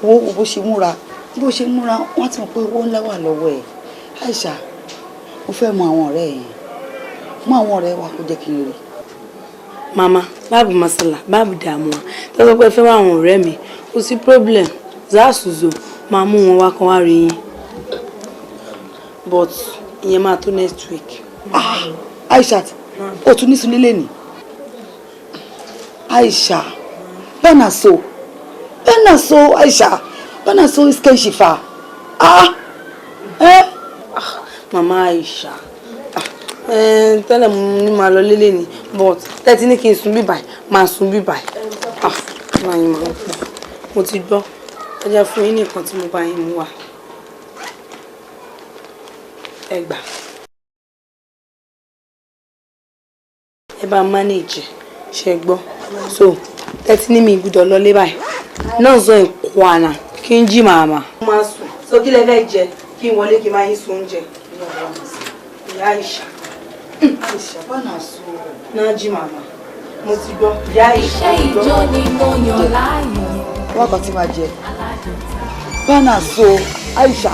Wo bó ṣe múra, bó ṣe múra, wọ́n ti mọ̀ pé owó ńlá wà lọ́wọ́ ẹ̀. Aisha, mo fẹ́ mọ àwọn ọ̀rẹ́ yẹn, mú àwọn ọ̀rẹ́ wa kó jẹ́ kí n rí. Màmá, báàbù masala báàbù dààmú wa tọ́sọ pé fẹ́ wá àwọn ọ̀rẹ́ mi, kò sí problem, zaasuzo máa mú wọn wá kan wá rí yín, but ìyẹn máa tó next week. Aisha, o tún ní sunlé lẹ́nìí. Aisha, bana so, bana so, Aisha, bana so iskan shifa. Màmá Aisha, tẹ́lẹ̀ mo ní máa lọ lélẹ̀ ni, but tẹ́tí ní kí n sùn bíbáyìí, máa sùn bíbáyìí. Máa yín máa pọ̀, mo ti gbọ́, ẹ jẹ́ fún yín nìkan tí mo bá yín mú wá. Ẹ gbà. Ẹ bá manage, ṣe gbọ́. So tẹ́tí ní mi gbúdọ̀ lọlé báyìí. Náà sọ ìkọ́ àná kí n jí màmá. Mo máa sùn. So kí lẹ fẹ́ jẹ? Kí n wọlé kí n máa yín sun oúnjẹ. Ìyá Aisha. Aisha bá náà sọ. Náà jí màmá. Mo ti gbọ́. Ìyá Aisha. Iṣẹ́ ìjó ni mo yàn láàyò. Wákàtí máa jẹ. Bá náà sọ Aisha.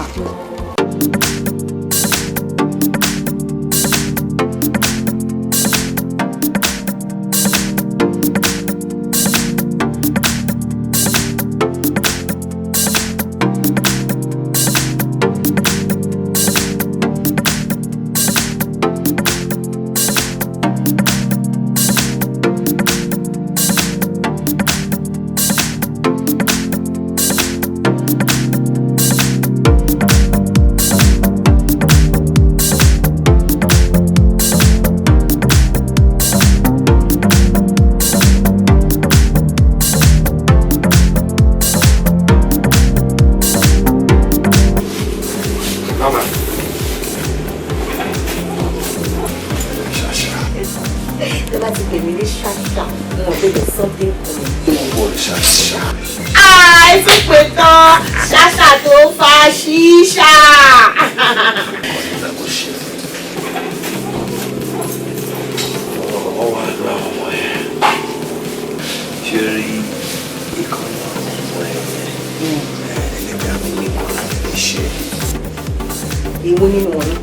Èwo nínú wọn ni?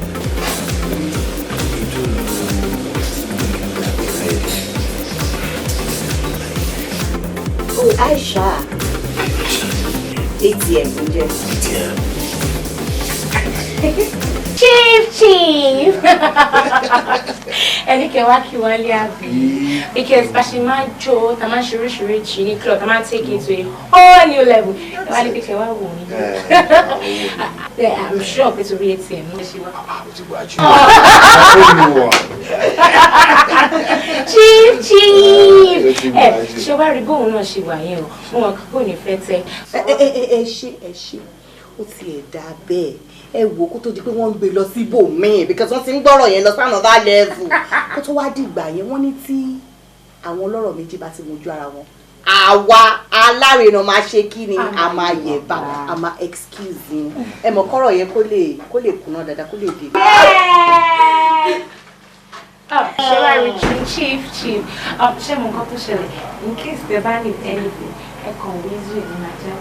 Oh, Aisha. ATM ló jẹ́. ATM. Chief, chief. Ẹni kẹ wá kí wálé àbí? Because bá ṣe máa ń jó, tá máa ń ṣe oríṣiríṣi ní club, tá máa ń take it to a whole new level. Ẹ wá ní pé kẹ wá wò mí. I'm sure pé torí ATM ló ṣe wá. Chief, chief. Ẹ ṣe wá rí bóun náà ṣe wà yẹn o, mo mọ̀ kó ní fẹ́ tẹ́. Ẹ ṣe ẹ ṣe, ó ti ẹ̀ dá bẹ́ẹ̀. Ẹ wò kó tó di pé wọ́n ń gbé lọ síbòmíì, because wọ́n ti ń gbọ́rọ̀ yẹn lọ sí another level. Kó tó wá dìgbà yẹn, wọ́n ní tí àwọn ọlọ́rọ̀ méjì bá ti mojú ara wọn, Àwa alárinà máa ṣe kí ni, a máa yẹ̀ bá a máa excuse yín. Ẹ mọ̀ kọ́rọ̀ yẹn kó lè kúnná dáadáa, kó lè dé. Ṣé wàá rí, chief, chief, ṣé mo nǹkan tó ṣẹlẹ̀, in case tẹ́ bá need anything, ẹ kàn wíṣọ ní máa jẹ́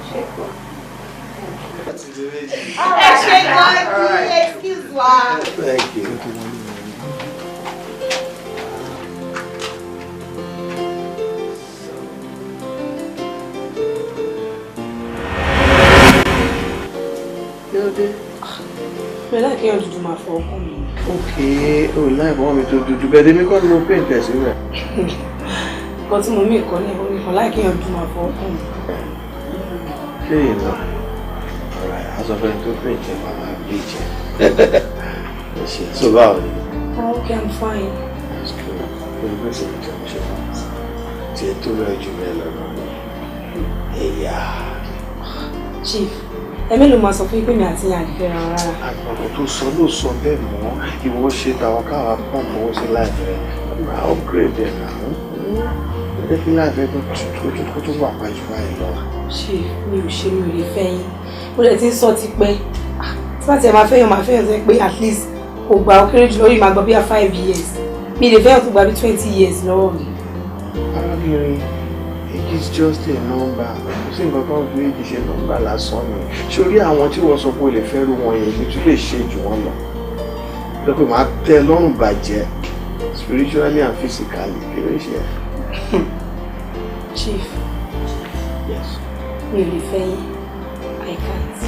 ṣe kọ́. Ẹ ṣe gan ni, excuse wa. Thank you. Kí ló dé? Mi láì kéèyàn dúdú máa fọ ọkọ mi. Ok, o láì fọwọ́ mi tó dúdú bẹ́ẹ̀, èmi kọ́ ni mo paint ẹ̀ síbẹ̀. Nǹkan tí mo mí ìkọ́ ní ìwọ nìkan láì kéèyàn dúdú máa fọ ọkọ mi. Ṣé ìlọ? Alright, aṣọ fẹ́ni tó paint ẹ̀ máa máa bleach ẹ̀. Ẹ ṣe, so báwo ni? Oh, okay, I'm fine. That's good. Olùgbèsè mi tẹ̀ mo ṣe fún tí ẹ tó bẹ́ẹ̀ jù bẹ́ẹ̀ lọ náà ni. Ẹ̀yà. Chief, ẹ mélòó máa sọ fún yín pé mi àti yín àlè fẹ́ra wọn rárá. Àgbọ̀dọ̀ tó sọ ló sọ bẹ́ẹ̀ mọ́. Ìwọ ṣe tàwọn káwa pump owó sí láìpẹ́ máa upgrade ẹ̀ náà. Ó jẹ́ kí láìpẹ́ tó tó wà pàjù báyìí lọ. Chief, mi ò ṣe, mi ò lè fẹ́ yín. Mo lè ti ń sọ tipẹ́. Tí wọ́n ti ẹ̀ máa fẹ́yàn tó yẹ pé at least kò gbà ó kéré jù lórí màá gbọ́ bí i 5 years. Mi lè fẹ́yàn tó gbà bí 20 years lọ́wọ́ mi. Arábìnrin, age is just a number. Kò sí nǹkan tó ń fi age ṣe, nọ́mbà lásán ni. Sórí àwọn tí wọ́n sọ pé o lè fẹ́ rú wọn yẹn, èmi tún lè ṣe jù wọ́n lọ. Lọ pé màá tẹ́ ẹ lọ́rùn bàjẹ́ spiritually and physically. Kí ló ń ṣe ẹ́? Chief, Yes. mi ò lè fẹ́ yín. I can't.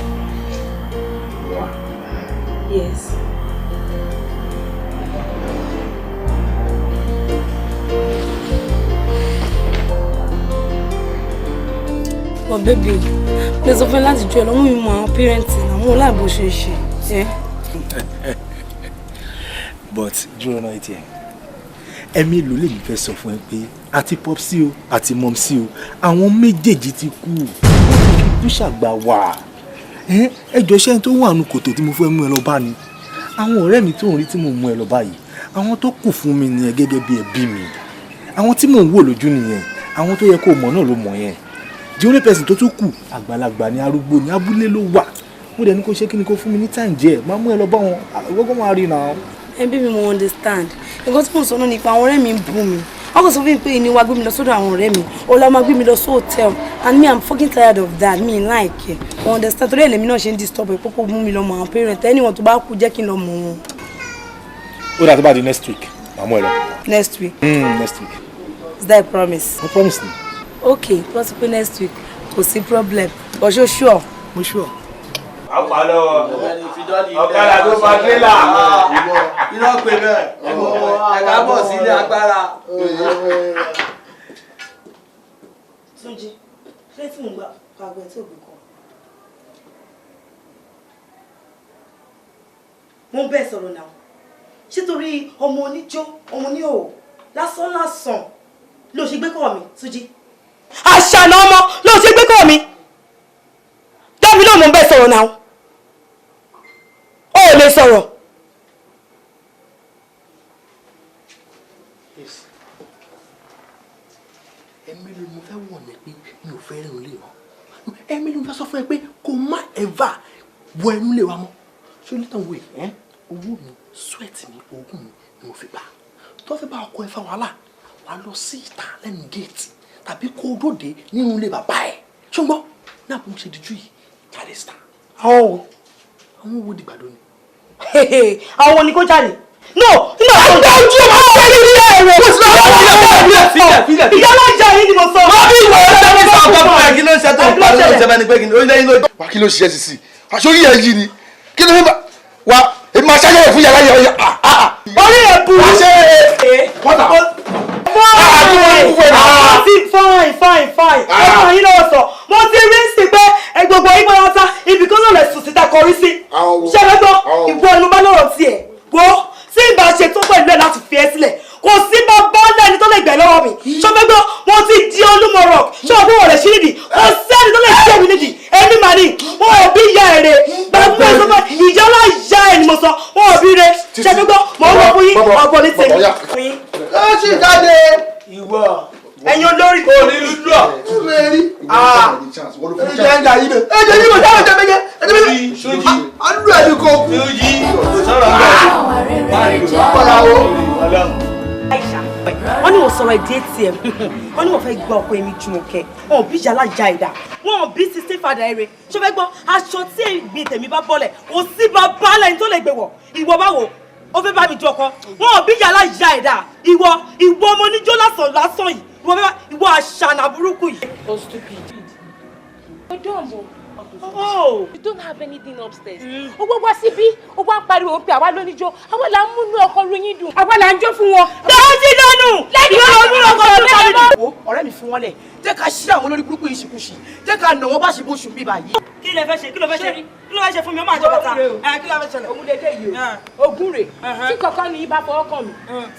Wá. Yes. But baby, mo sọ fún ẹ láti jọ ẹ lọ mú mi mọ àwọn parents náà, mo láì bó ṣe ṣe. Ẹ. But dúró náà, etí ẹ, ẹ̀mí ló lèmi fẹ́ sọ fún ẹ pé àti popsi o àti mumsi o, àwọn méjèèjì ti kú, wọ́n ti fi kú ṣàgbà wà. Ẹ jọ, ṣẹ́ni tó wà nù kòtò tí mo fẹ́ mú ẹ lọ bá ni àwọn ọ̀rẹ́ mi tó ń rí tí mo mú ẹ lọ báyìí, àwọn tó kù fún mi nìyẹn gẹ́gẹ́ bí ẹbí mi, àwọn tí mò ń wò lójú nìyẹn, àwọn tó yẹ kó mọ̀ náà ló mọ̀ yẹn. The only person tó tún kù, àgbàlagbà ni, arúgbó ni, abúlé ló wà. Mo dẹ̀ ní kó ṣe kí ni, kó fún mi ní time díẹ̀, máa mú ẹ lọ bá wọn, ìwọ́gbọ́n máa rí náà. Ẹbí mi, mo understand. Nǹkan tí mo sọ náà nípa àwọn ọ̀rẹ́ mi ń bú mi. Wọ́n kò sọ fún mi pé ìní wa gbé mi lọ sọ́dọ̀ àwọn ọ̀rẹ́ mi, ọ̀la máa gbé mi lọ sí hotel, and me, I'm fucking tired of that. Me like it, mo understand. Torí ẹ̀lẹ́mi náà ṣe ń disturb ẹ̀ pópó mú mi lọ mọ àwọn parent. Anyone tó bá kú, jẹ́ kí n lọ mọ̀ wọn. Ó dà, tó bá di next week, màá mú ẹ lọ. Next week? Next week. Is that a promise? Mo promise ni. Okay, wọ́n ti pé next week, kò sí problem, but ṣó sure? Mo sure. Àpá lọ́wọ́ ọ̀kadà tó fa tírélà. Irọ́ pé bẹ́ẹ̀, ẹ̀ka bọ̀ sílé agbára. Túnjí, ṣé tí mò ń gbà pàgbẹ́ tí ò gbé kọ́? Mo ń bẹ́ẹ̀ sọ̀rọ̀ náà. Ṣé torí ọmọ oníjó, ọmọ oníhòòhò, lásán lásán ló ṣe gbé kọ́ mi, Túnjí? Àṣànà ọmọ ló ṣe gbé kọ́ mi. Dábì náà, mo ń bẹ́ẹ̀ sọ̀rọ̀ náà. O ò lè sọ̀rọ̀. Yes. Ẹ̀mí ló mo fẹ́ wọ̀n ní pé mi ò fẹ́ rìn lé mọ́. Ẹ̀mí ló mo fẹ́ sọ fún ẹ pé kó má ever wọ ẹnu lé wa mọ́. Ṣé onítàn wo ẹ̀ owó mi, sweat mi, ogún mi ni mo fi gbà. Tó fẹ́ bá ọkọ ẹ fa wàhálà, wàá lọ sí ìta lẹ́nu géètì tàbí kó o dòde nínú ilé bàbá ẹ̀. Ṣùgbọ́n náà bí mo ṣe dijú yìí, jáde síta. Àwọn Àwọn owó dìgbàdo ni. Àwọn wo ni kó jáde? No, nígbà tó ń ojú ọmọ ọmọ ní ilé ẹ̀rọ. Ìyá ló ń jẹ yín ni mo sọ. Wọ́n bí ìwọ ọ̀rẹ́ mi sọ ọ̀pọ̀ fún ẹ, kí ló ń ṣe tó ń pa ló ń ṣe bẹ́ẹ̀ ni pé kí ni ó ń lẹ́yìn lójú. Wà, kí ló ṣiṣẹ́ sí aṣọ orí ẹ̀ yìí ni? Kí ló ń bá wa? Èmi máa ṣáyẹ̀ fún yàrá yàrá. Orí ẹ̀ burú. Wà ṣe wọ́tà. Mo ti fine, fine, fine. Ẹ fún yín lọ́wọ́ sọ. Mo ti rí sí pé gbogbo yín pátá ibì kan náà lè sùn síta kọrí sí. Ṣé ẹ gbọ́? Ìwọ ni mo bá lọ́rọ̀ tiẹ̀. Wo tí ìbá ṣe tó pẹ̀lú ẹ̀ láti fi ẹ́ sílẹ̀. Kò sí bàbá lẹ́ni tó lè gbẹ̀ lọ́wọ́ mi. Ṣé o fẹ́ gbọ́? Mo ti di Olúmọ rock. Ṣé o fẹ́ wọ̀rẹ̀ sí nídìí? Kò sẹ́ni tó lè ṣe mi nídìí. Èmi màá ní. Wọn ò bí ìyá ẹ̀ rè. Gbàgbé sọ pé ìyá ọlá ìyá ẹ̀ ni mo sọ. Wọn ò bí re. Ṣé ẹ fẹ́ gbọ́? Mo ń wọ fún yín. Ọ̀bọ̀ ní tèmi. Ó sì jáde. Ìwọ. Ẹ̀yin olórí. Ẹ jà yí bẹ. Ẹ jẹ yí bẹ sáwọn jẹ méje. Ẹ jẹ méje. Sójì. Àdúrà yìí kò kú. Sójì. Sọ̀rọ̀ ń bẹ̀. Ọ̀pọ̀lá o. Wọ́n ní wọ́n sọ̀rọ̀ èdè ATM, wọ́n ní wọ́n fẹ́ gba ọkọ èmi Jùmọ̀kẹ́, wọn ò bí yàrá ya ẹ̀dá, wọn ò bí sixteen fada eré. Ṣé fẹ́ gbọ́ aṣọ tí èmi tèmi bá bọ́lẹ̀ kò sí bàbá lẹ́yìn tó lè gbé wọ̀? Ìwọ báwo ó fẹ́ bá mi ju ọkọ? Wọn ò bí yàrá ya ẹ̀dá. Ìwọ ìwọ ọmọ oníjó lásán lásán yìí, ìwọ fẹ́ bá ìwọ àṣànà burúkú yìí. Oh, stupid. You don't. Oh. You don't have anything upstairs. Ó wá wá síbí, ó wá ń pariwo pé àwa lóníjó, àwa là ń múnú ọkọ ròyìn dùn, àwa là ń jó fún wọn. Dájú lọ́nù! Lẹ́yìn Ìwọ ló múnú ọkọ ròyìn dùn. Wo ọ̀rẹ́ mi fi wọ́n lẹ̀, jẹ́ ká ṣí àwọn olórí burúkú yìí ṣìkúṣì, jẹ́ ká nà wọ́n bá ṣe bóṣù bí báyìí. Kí lẹ fẹ́ ṣe? Kí ló fẹ́ ṣe? Kí ló fẹ́ ṣe fún mi? Ó máa jọ bàtà. Ẹ kí ló fẹ́ ṣẹlẹ̀? Òun lè dé yìí o. Ogún rè. Tí kankan ní ibà fọwọ́ kàn mí.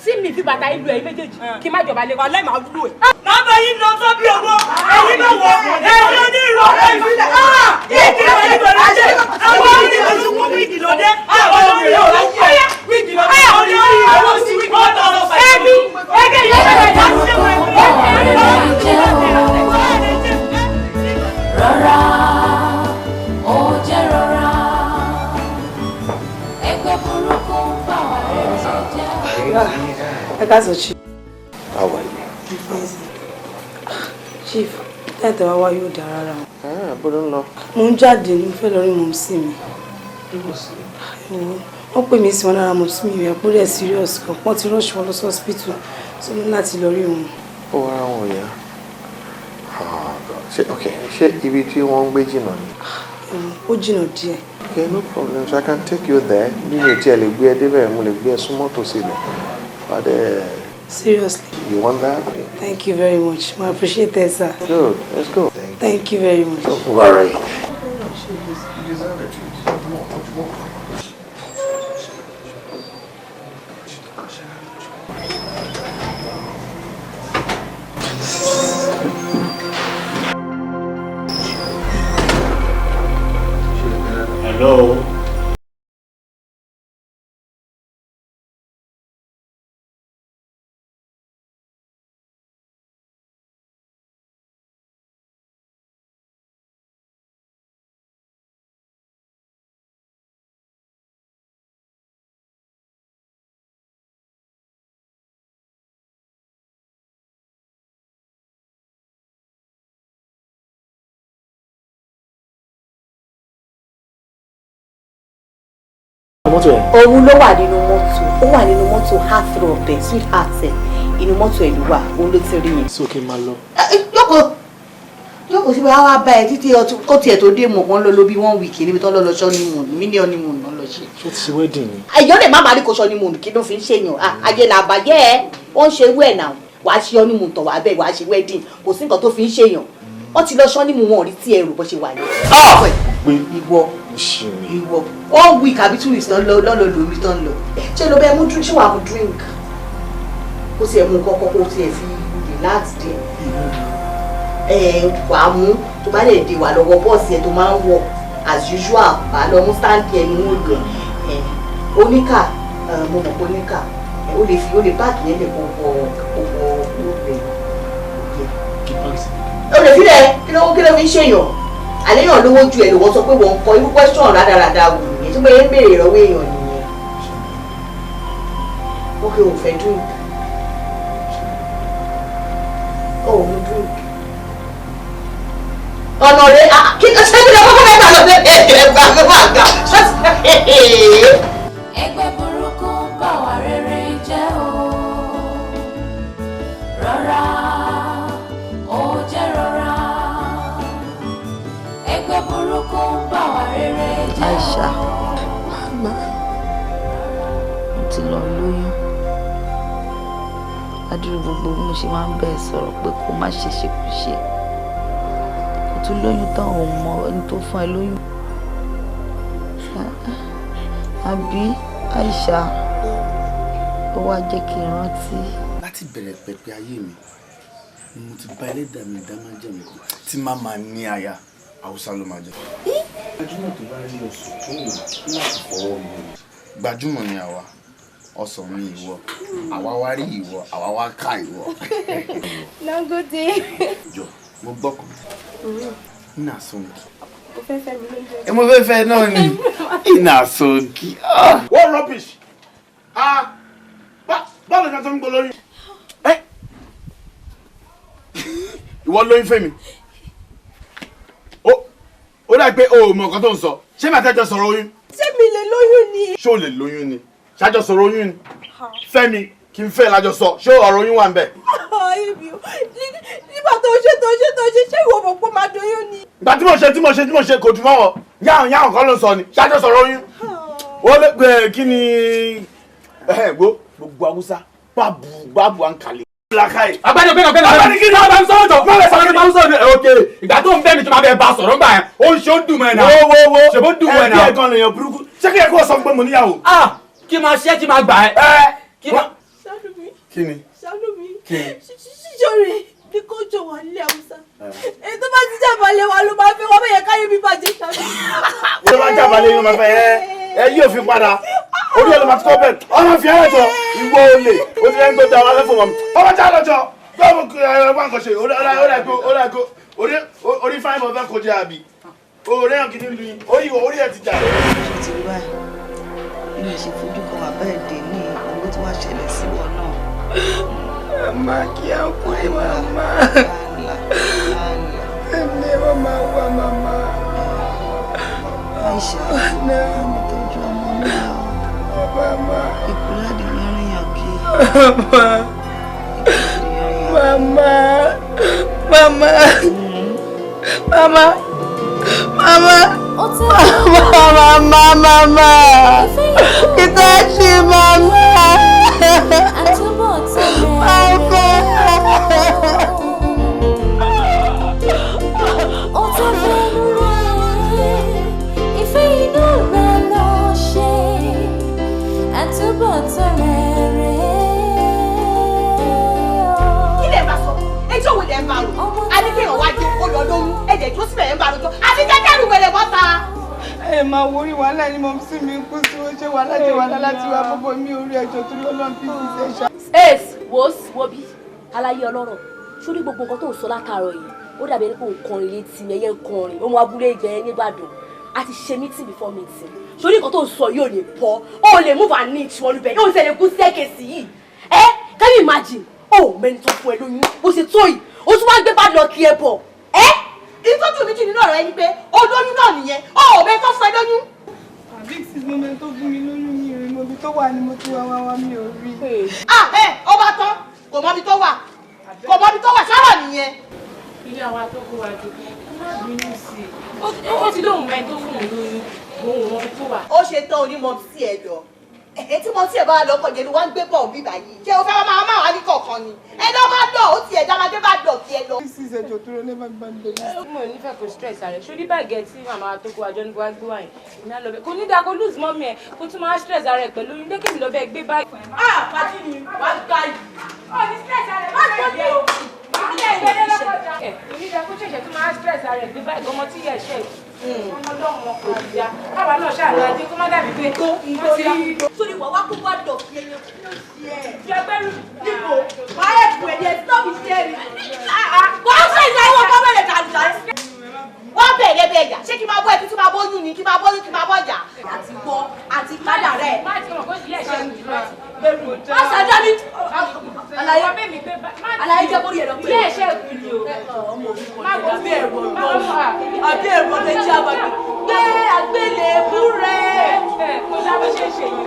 Tí mi fi bàtà ìlú ẹ̀ méjèèjì kí má jọba lé. Wàlẹ́ màá lù ẹ̀. Màá bá yín lọ sọ bí owó. Ẹ̀yin bá wọ̀. Ẹ̀yin ló ní ìrọ̀. Ìkìlọ̀ ìgbọ̀lódé. Àwọn oníṣòwò wíìgì lóde. Àwọn oníṣòwò wíìgì lóde. Ẹbí ẹgbẹ́ yóò bẹ̀rẹ̀ Rọra, ó jẹ́ rọra. Ẹgbẹ́ burúkú ń bà wá rere jẹ́. Ẹ káàsán, chief. How are you? Chief, tẹ́tẹ̀ wá wá yóò dáa rárá o. Bó ló ń lọ? Mo ń jáde ní, mo fẹ́ lọ rí mọ̀mísí mi. Wọ́n pè mí sí wọn lára mọ̀mísí mi rẹ̀ kó rẹ̀ serious kan. Wọ́n ti rush wọn lọ sí hospital, so mo ní láti lọ rí wọn. Ó wá ara wọn yá. Ṣé ok, ṣé ibi tí wọ́n ń gbé jìnnà ni? Ó jìnnà díẹ̀. Okay, no problem. So I can take you there. Bí mi ò tiẹ̀ lè gbé ẹ débẹ̀, mo lè gbé ẹ súnmọ́ tòsí ibẹ̀. Padà. Seriously. You want that? Thank you very much. I appreciate it, sir. Good. Let's go. Thank you very much. Don't worry. You deserve it. You deserve more. Hello. Mọ́tò ẹ̀. Òun ló wà nínú mọ́tò, ó wà nínú mọ́tò heartthrob ẹ̀, sweetheart ẹ̀, inú mọ́tò ẹ̀ ló wà, òun ló ti rí yẹn. So kí n máa lọ. Jókòó jókòó síbi, wá wá bá ẹ títí ó tiẹ̀ tó dé mọ̀, wọ́n lọ lọ bí one week níbi tó lọ lọ ṣọ́ ní moon, mílíọ̀nù ní moon lọ ṣe. Ṣé ó ti ṣe wedding ni? Èèyàn lè má má rí kó ṣọ́ ní moon, kí ló fi ń ṣèyàn? Ayé là bàjẹ́ ẹ, ó ń ṣe irú ẹ̀ náà, wàá ṣe ọ́ ní moon tọ̀ wàá bẹ́ẹ̀ wàá ṣe wedding, kò sí nǹkan tó fi ń ṣèyàn. Wọ́n ti lọ ṣọ́ ní moon, wọn ò rí tí ẹ rò bó ṣe wà yẹn. Pé ìwọ ìwọ one week àbí 2 weeks lọ lọ lọ lómi tán lọ. Ṣé ló bẹ mú drink? Ṣé wàá mú drink? Kó tiẹ̀ mú kọ́kọ́, kó tiẹ̀ fi relax díẹ̀. Ẹ wàá mú, tó bá lè dé wà lọ́wọ́ bọ́ọ̀sì ẹ tó máa ń wọ̀ as usual, wà á lọ mú stand ẹ ní wọ́n lò ẹ oníkà. Mo mọ̀ pé oníkà ó lè fi, ó lè park yẹn lè kó wọ kó wọ ó lè ó lè fi lẹ̀. Kí ló fi ń ṣèyàn? Àléyàn lówó ju ẹ̀ lọ́wọ́, sọ pé wọ́n ń kọ irú question rádaràda wù nìyẹn tí mo yẹ ń béèrè lọ́wọ́ èèyàn nìyẹn. Ok, ò fẹ́ drink, ó mú drink ọ̀nà rẹ̀ kí ṣé kí ló kọ́kọ́ mẹ́ta lọ sí ẹ̀ẹ́dẹ̀ gbàgbà gbà. Ẹgbẹ́ burúkú ń bà wá rere jẹ́ o. Rọra, ó jẹ́ rọra. Ẹgbẹ́ burúkú ń bà wá rere jẹ́ o. Aisha, mo ti lọ lóyún. Adúrú gbogbo bí mo ṣe máa ń bẹ́ẹ̀ sọ̀rọ̀ pé kó má ṣe ṣekúṣe. O tún lóyún tán, òun mọ ẹni tó fún ẹ lóyún. Àbí Aisha, ó wá jẹ́ kí n rántí. Láti bẹ̀rẹ̀ pẹ̀pẹ̀ ayé mi ni mo ti bá ẹlẹ́dàá mi dá májẹ̀mú kan tí má máa ní aya, Haúsá ló máa jẹ. Gbajúmọ̀ tó bá rí ọsàn tó wù láti fọwọ́ mu. Gbajúmọ̀ ni àwa, ọsàn ni ìwọ, àwa wá rí ìwọ, àwa wá ká ìwọ. Dangote. Jọ, mo gbọ́ kan. Ina son ki. O fẹ́ fẹ́ mi lóúnjẹ. Ẹ mo fẹ́ fẹ́ náà ni. Ina son ki. What rubbish! Ah! Báwo ni a tó ń gbọ́ lóyún? Ẹ́! Ìwọ lóyún fẹ́ mi. Ó dà pé o ò mọ nǹkan tó ń sọ. Ṣé màá tẹ́jọ sọ̀rọ̀ oyún? Ṣé mi lè lóyún ni? Ṣé o lè lóyún ni? Ṣájọ sọ̀rọ̀ oyún ni? Fẹ́mi kí n fẹ́ lájọ sọ. Ṣé ọ̀rọ̀ oyún wà ń bẹ̀? Nígbà tó ṣe tó ṣe tó ṣe, ṣé ìwọ mọ̀ pé máa doyún ni? Ìgbà tí mo ṣe tí mo ṣe tí mo ṣe kò dùn mọ́ wọn. Yáhùn yáhùn kan ló ń sọ ni. Ṣájọ sọ̀rọ̀ oyún. Ó lè pè kí ni gbó gbogbo Haúsá báàbù báàbù à ń kalẹ̀. Agbẹ́ni ọ̀gbẹ́ni ọ̀gbẹ́ni ọ̀gbẹ́ni kí ni wọ́n bá ń sọ̀rọ̀ jọ fún ọ̀rẹ́ sọ̀rọ̀ sọ̀rọ̀ ok ìgbà tó ń bẹ́ mi tó máa bẹ bá sọ̀rọ̀ ńgbà yẹn ó ń ṣe ó ń dùn mọ́ ẹ̀ náà. Wo wo wo ṣe bó ń dùn mọ́ ẹ̀ náà. Ẹbí ẹ̀gan lèèyàn burúkú ṣé kí ẹ kó sọ pé mo níyàwó. Ah, kí máa ṣe kí máa gbà ẹ. Kí máa. Ṣàánú mi. Kí ni? Ṣàánú mi. Kí ni? Ṣíṣọ́rẹ̀ ní kó jọ wà nílé Haúsá. Èyí tó bá ti jábàlẹ̀ wa ló máa fẹ́ wọ́n bẹ̀yẹ káyé mi bàjẹ́ ṣàánú. Tó bá jábàlẹ̀ yín ló máa fẹ́ ẹ ẹ yóò fi padà. Orí ẹ̀ ló máa ti kọ́ bẹ́ẹ̀. Ọmọ fi ẹ̀rọ jọ ìwọ olè ó ti rẹ́ ń tó da ọmọ fún ọmọ. Ọmọ já lọ́jọ́ gbọ́dọ̀ ẹ wá nǹkan ṣe orí fáìmù ọ̀fẹ́ kò jẹ́ àbí. Orí ẹ̀ kìíní lu yín orí ẹ̀ ti jà. Ṣé ti rí báyìí? Bí mo ṣe fojú kan bàbá ẹ̀ dé ní owó tí wàá ṣẹlẹ̀ sí wọn náà. Màmá kí á kú ẹ màmá. Ẹni ẹ máa wá màmá. Aisha, mi tọ́jú ọmọ náà. Màmá. Ìkúládì yẹrin yàn kí. Màmá. Màmá. Màmá. Màmá. Màmá. Màmá. Màmá. Kìtàṣì màmá. Kí lè bá sọ? Ẹjọ́ wo lè ń bá rò? A ní kéèyàn wá jẹ kó lọ lóyún, ẹ̀jẹ̀ tó síbẹ̀ ń bá rojọ́. Àti jẹ́jẹ́ rú wẹ̀rẹ̀ bọ́ta. Ẹ máa wo orí wàhálà ni mo sì mi kú sí ó ṣe wàhálà jẹ wàhálà láti wá bọ́bọ́ mi orí ẹjọ́ torí Ọlọ́run bí ti ṣe ṣá. Ace wo wo bí aláyé ọlọ́rọ̀ sórí gbogbo nǹkan tó ń sọ látàárọ̀ yìí ó dàbí ẹni pé òun kọrin létí mi ẹyẹ ń kọrin òun abúlé ìgbẹ́ nígbàdàn a ti ṣe meeting before meeting sórí nǹkan tó ń sọ yìí ò lè pọ̀ ó lè move an inch wọn lubẹ̀ yóò ṣẹlẹ̀ kú sẹ́kẹ̀sì yìí ẹ can you imagine ó mẹ́ni tó fún ẹ lóyún bó ṣe tó yìí ó tún wá gbé bá lọ kí ẹ bọ̀ ẹ́. Ìtọ́jú mi jù nínú ọ̀rọ̀ ẹni pé ó lóyún náà nìyẹn, ó ò mẹ́ni tó fún ẹ lóyún. Big sis mo mẹ́ni tó fún mi lóyún mi rí mo ibi tó wà ni mo ti wá wá wá mi ò rí. Ah ẹ ọba tán kò mọ ibi tó wà kò mọ ibi tó wà sọ̀rọ̀ nìyẹn. Ilé àwa tó kó wa jù ẹ má bínú sí i ó ti lóun mẹ́ni tó fún òun lóyún òun mọ ibi tó wà. Ó ṣe tán onímọ̀ sí ẹ lọ ẹ tí mo tí ẹ bá lọ kọjá ni wọn ń gbé bọ̀ bí báyìí ṣé o fẹ́ máa máa wá ní kọ̀ọ̀kan ni ẹ lọ́ máa lọ ó tiẹ̀ dá máa dé bá dọ̀ kí ẹ lọ. Big sis ẹjọ́ tó lọ bá mi bẹ̀rẹ̀. Mo ò nífẹ̀ẹ́ kò stress rẹ̀ ṣó ní báàgì ẹ tí màmá tó kó àjọ ní kó wá gbé wáyé ìná lọ bẹ kò ní dáa kó lose mọ́mí ẹ kó tún máa stress rẹ̀ pẹ̀lú oyún dékèmí lọ bẹ́ẹ̀ gbé báàgì. Ah, pàtí mi, wàá gbà yìí. Ó ní stress rẹ̀ má gbé o. Kò ní dáa kó ṣẹ̀ṣẹ̀ tún máa stress rẹ̀ gbé báàgì ọmọ tí yẹ ṣẹ̀ ọmọ ọlọ́run ọkọ̀ ìyá káwa náà ṣàlọ́ ajé kó má dàbí pé tó wọ́n ti Sórí wàá wá kó wá dọ̀ kí ẹyẹ kí ló ṣe ẹ̀. Jẹgbẹ́rù. Níbo? Wàá yẹ kù ẹ̀yẹ stop ṣe mi. Wàá ṣe ìyàwó ọkọ bẹ̀rẹ̀ dàrú dàrú. Wọ́n bẹ̀rẹ̀ bẹ́ẹ̀ yà ṣé kí máa bọ́ ẹbí tí máa bóyún ni kí máa bóyún kí máa bọ́ yà. Àti gbọ́ àti kádà rẹ̀. Má ti mọ̀ kó yẹ ṣe Bẹ̀rù. Má ṣàjọ́ mi. Àlàyé àlàyé jẹ́ kórìí ẹ̀rọ pé. Ilé ẹ̀ṣẹ̀ kù ni o. Ọmọ òbí kan ní àbí ẹ̀rọ ọlọ́run àbí ẹ̀rọ ọlọ́run jẹ́ àbàgbé. Gbé àgbélébú rẹ̀. Kò dá bó ṣe ṣe yìí.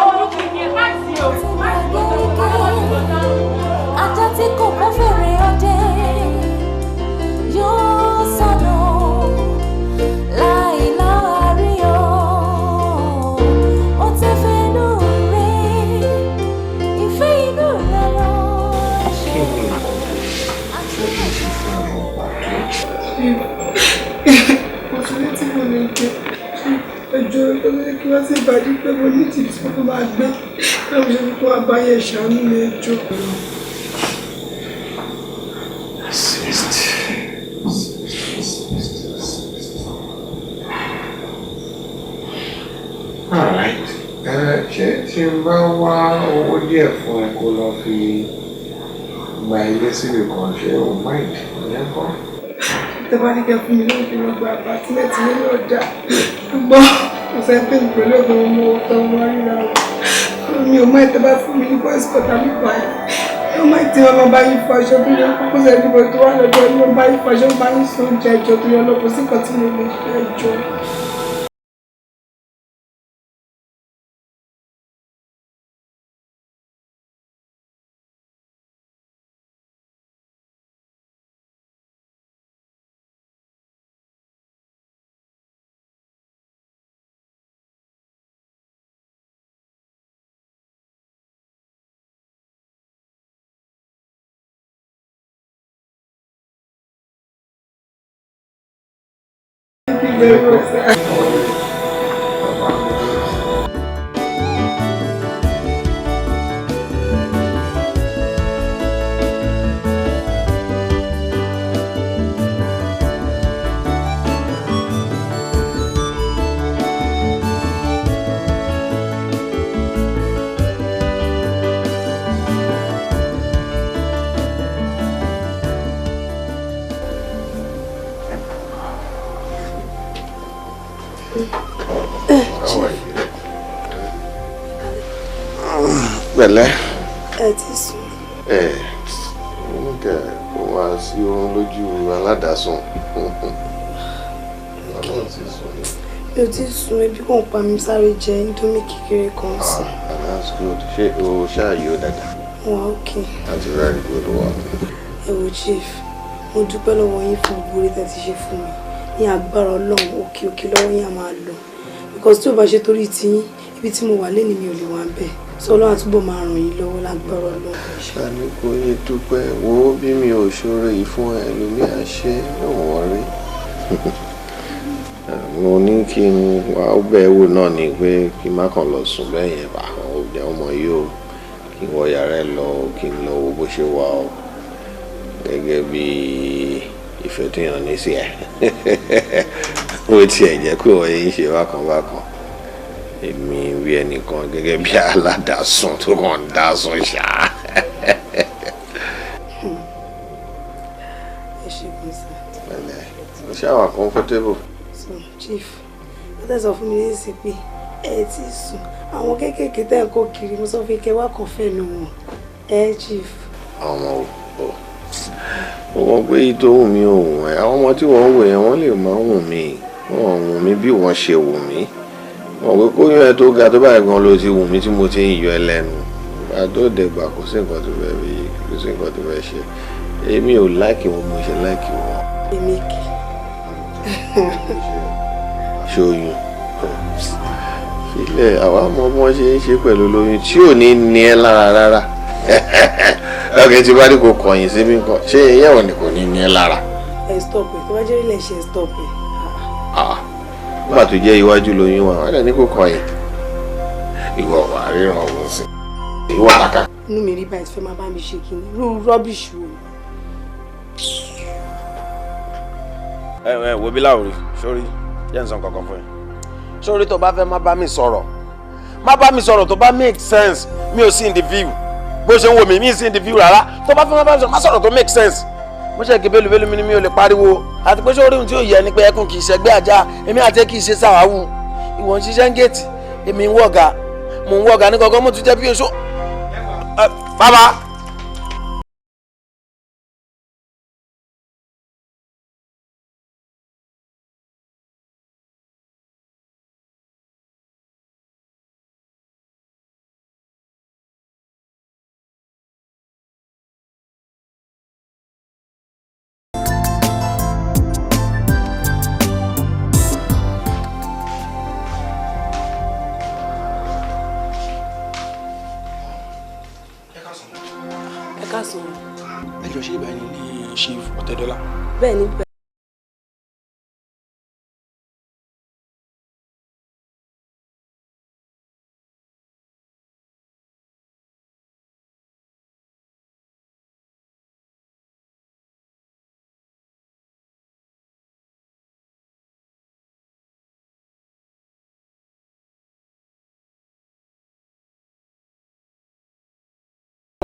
Orúkọ ni ẹ má sí o. Má sí o. Ajá tí kò bá fèrè ọdẹ yóò sọnù láì láàárín o. Ó ti fẹ́nu rẹ̀, ìfẹ́ inú rẹ̀ lọ ṣe. Kí ni nǹkan tó fẹ́ ṣe fún ẹ pàtó? Kò sí ní tí mo lè jẹ. Ẹjọ́ tó ní kí wọ́n sì bàjú pé mo ní tìbí tí mo máa gbé. Láwọn ṣe ní kó wá bá yẹn ṣàánú mi ẹjọ́. Assist. Assist, assist, assist. All right. Ṣé tí n bá wá owó díẹ̀ fún ẹ kó lọ fi gba ilé síbi kan ṣé o mind ìyẹn kọ́? Tẹ́ bá ní kẹ́ fún mi lóhùn kí n lọ gba apartment nínú ọjà. Ṣùgbọ́n kò sẹ́ni pé mi pẹ̀lú ẹ̀gbọ́n ọmọ ọ̀tọ̀ ọmọ ríra o. Mi ò mọ ẹ̀ tẹ́ bá fún mi ní boys quarter mi báyìí. Mi ò mọ ẹ̀ tí wọ́n máa bá yín fọ aṣọ bí mi kókó sẹ́ni bọ̀ tó wà lọ́dọ̀ yín wọ́n bá yín fọ aṣọ bá yín sọ oúnjẹ ẹjọ́ tó yọ lọ kò sí nǹkan tí mo lè ṣe ẹjọ́. Thank you very much, sir. Pẹ̀lẹ́. Ẹ ti sùn. Ẹ ń kẹ kó wá sí oorun lójú aládàásùn. Ọlọ́run ti sùn ni. Mi ò tí sùn, ebi kò ń pa mi, sáré jẹ indomie kékeré kan sí. Ah, that's good. Ṣé o ṣáà yóò dáadáa? Wà okay. That's a very good one. Ẹ wo chief, mo dúpẹ́ lọ́wọ́ yín fún gbogbo oore tẹ́ ti ṣe fún mi. Ní agbára Ọlọ́run, òkè òkè lọ́wọ́ yín á máa lọ. Because tí ò bá ṣe torí tiyín, ibi tí mo wà lénìí mi ò lè wà ń bẹ̀. Sọ Ọlọ́run á túbọ̀ máa ràn yín lọ́wọ́ lágbára Ọlọ́run. Ṣàní kò yé dúpẹ́, wo bí mi ò ṣoore yìí fún ẹlòmíà ṣe, don't worry. Mo ní kí n wá ó bẹ́ẹ̀ wò náà ni pé kí n má kàn lọ sùn bẹ́ẹ̀ yẹn bá ọ̀dẹ̀ ọmọ yìí o, kí n wọ yàrá ẹ lọ, kí n lọ wo bó ṣe wà o, gẹ́gẹ́ bí ìfẹ́ tó yàn ní sí ẹ. Ó tiẹ̀ jẹ́ pé wọ́n yẹn ń ṣe bákan bákan. Èmi rí ẹnìkan gẹ́gẹ́ bí aládàásùn tó kàn ń dásùn ṣá. Ẹ ṣe gan sir. Pẹ̀lẹ́, o ṣáà wà comfortable. So chief, ó tẹ̀ sọ fún mi ní sí pé ẹ ti sùn. Àwọn kéékèèké tẹ̀ ń kó kiri, mo sọ fún ike wá kàn fẹ́ nu wọn. Ẹ chief. Àwọn ọmọ ò mọ̀ pé èyí tó wù mí ò wù ẹ́. Àwọn ọmọ tí wọ́n ń wò yẹn wọ́n lè máa wù mí. Wọ́n wù mí bí wọ́n ṣe wù mí. Wọ́n pé kóyún ẹ tó ga tó báyìí gan ló ti wù mí tí mo ti ń yọ ẹ lẹ́nu. Ìgbà tó dẹ̀gbà kò sí nǹkan tó fẹ́ fi kò sí nǹkan tó fẹ́ ṣe. Èmi ò láìkì wọn mo ṣe láìkì wọn. Èmi kì. Ṣóyún. Ilé àwa mọ bí wọ́n ṣe ń ṣe pẹ̀lú olóyún tí ò ní ní ẹ lára rárá. Ọkẹ́ tí bá ní kò kọ̀yìn sí mi nǹkan, ṣé ìyẹn ò ní kò ní ní ẹ lára? Ẹ stop ẹ, tó bá jẹ́ ilé ṣe stop ẹ. Nígbà tó jẹ́ iwájú lóyún wa, wọ́n lè ní kò kọ̀yìn. Ìwọ wà ríran òun sí. Ìwọ kàkà. Inú mi rí báyìí fẹ́ máa bá mi ṣe kíni, irú rubbish wo. Ẹ ẹ wo bí láwùrí, sórí, jẹ́ n sọ nǹkan kan fún ẹ. Sórí tó bá fẹ́ má bá mi sọ̀rọ̀, má bá mi sọ̀rọ̀ tó bá make sense, mi ò sí in the view. Bó ṣe ń wò mí, mi sí in the view rárá. Tó bá fẹ́ má bá mi sọ̀rọ̀, má sọ̀rọ̀ tó make sense. Mo ṣe gébélú bélú mi ni mi ò lè pariwo. Àti pé sórí ohun tí ó yẹ ni pé ẹkùn kì í ṣẹgbẹ́ ajá, èmi àti ẹ kì í ṣe sàwáwù. Ìwọ ń ṣiṣẹ́ ń géètì, èmi ń wọ̀gà, mò ń wọ̀gà ní gangan, mo tún jẹ́ bí oṣù. Bàbá. Ẹ káàsán. Ẹ jọ ṣé ìbáyìí ní Chief Ọ̀tẹ́dọ́lá. Bẹ́ẹ̀ ni.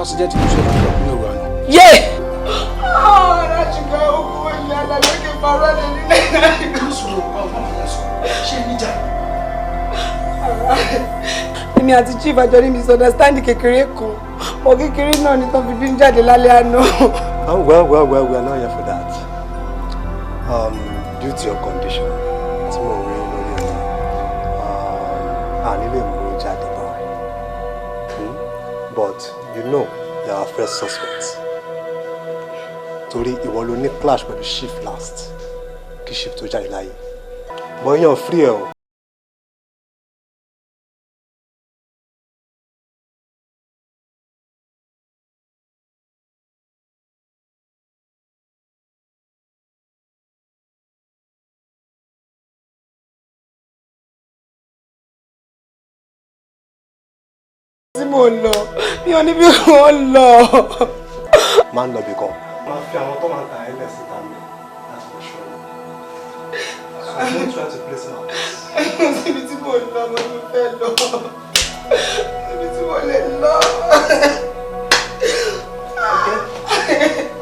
Accident tó ṣẹlẹ̀ ní òru àná. Yé! Aláṣùgbọ́n ogun ìyá alágbèké. Ọ̀rọ̀ lè nílẹ̀. Ṣé níjà? Èmi àti chief àjọ ní misunderstanding kékeré kan. Ọ̀ kékeré náà ni tán fi bí ń jáde lálẹ́ àná. Oh, well, well, well, we are not here for that. Due to your condition, tí mo rí lórí ọ̀nà, a nílò ìmúró jáde báyìí. But you know you are our first suspect. Torí ìwọ ló ní clash pẹ̀lú chief last, kí chief tó jáde láyé. But yàn free ẹ o. Tí mo lọ, mi ò ní bí wọ́n lọ. Máa ń lọ bí kan. Máa fi àwọn tó máa ń ta ẹlẹ́ síta mi láti lè ṣọ́ ẹ. So don't try to play smart. Síbi tí mo lọ, mo ní fẹ́ lọ. Síbi tí mo lè lọ.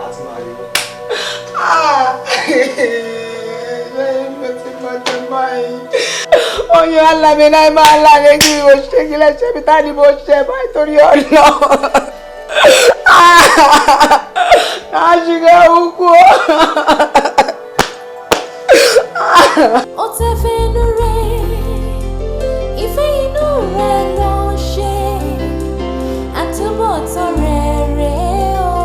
Àti máa rí wọn. Lẹ́yìn mo ti mọ jẹ báyìí. Oyún alámi náà máa láre kí mo ṣe kí lẹ́sẹ̀ mi tá ni mo ṣe báyìí torí ọ̀nà. Aṣíkẹ́ òkú. Ó tẹ́ fẹ́nu rẹ̀, ìfẹ́ inú rẹ̀ ló ń ṣe, àtúbọ̀tán rẹ̀ rèé o.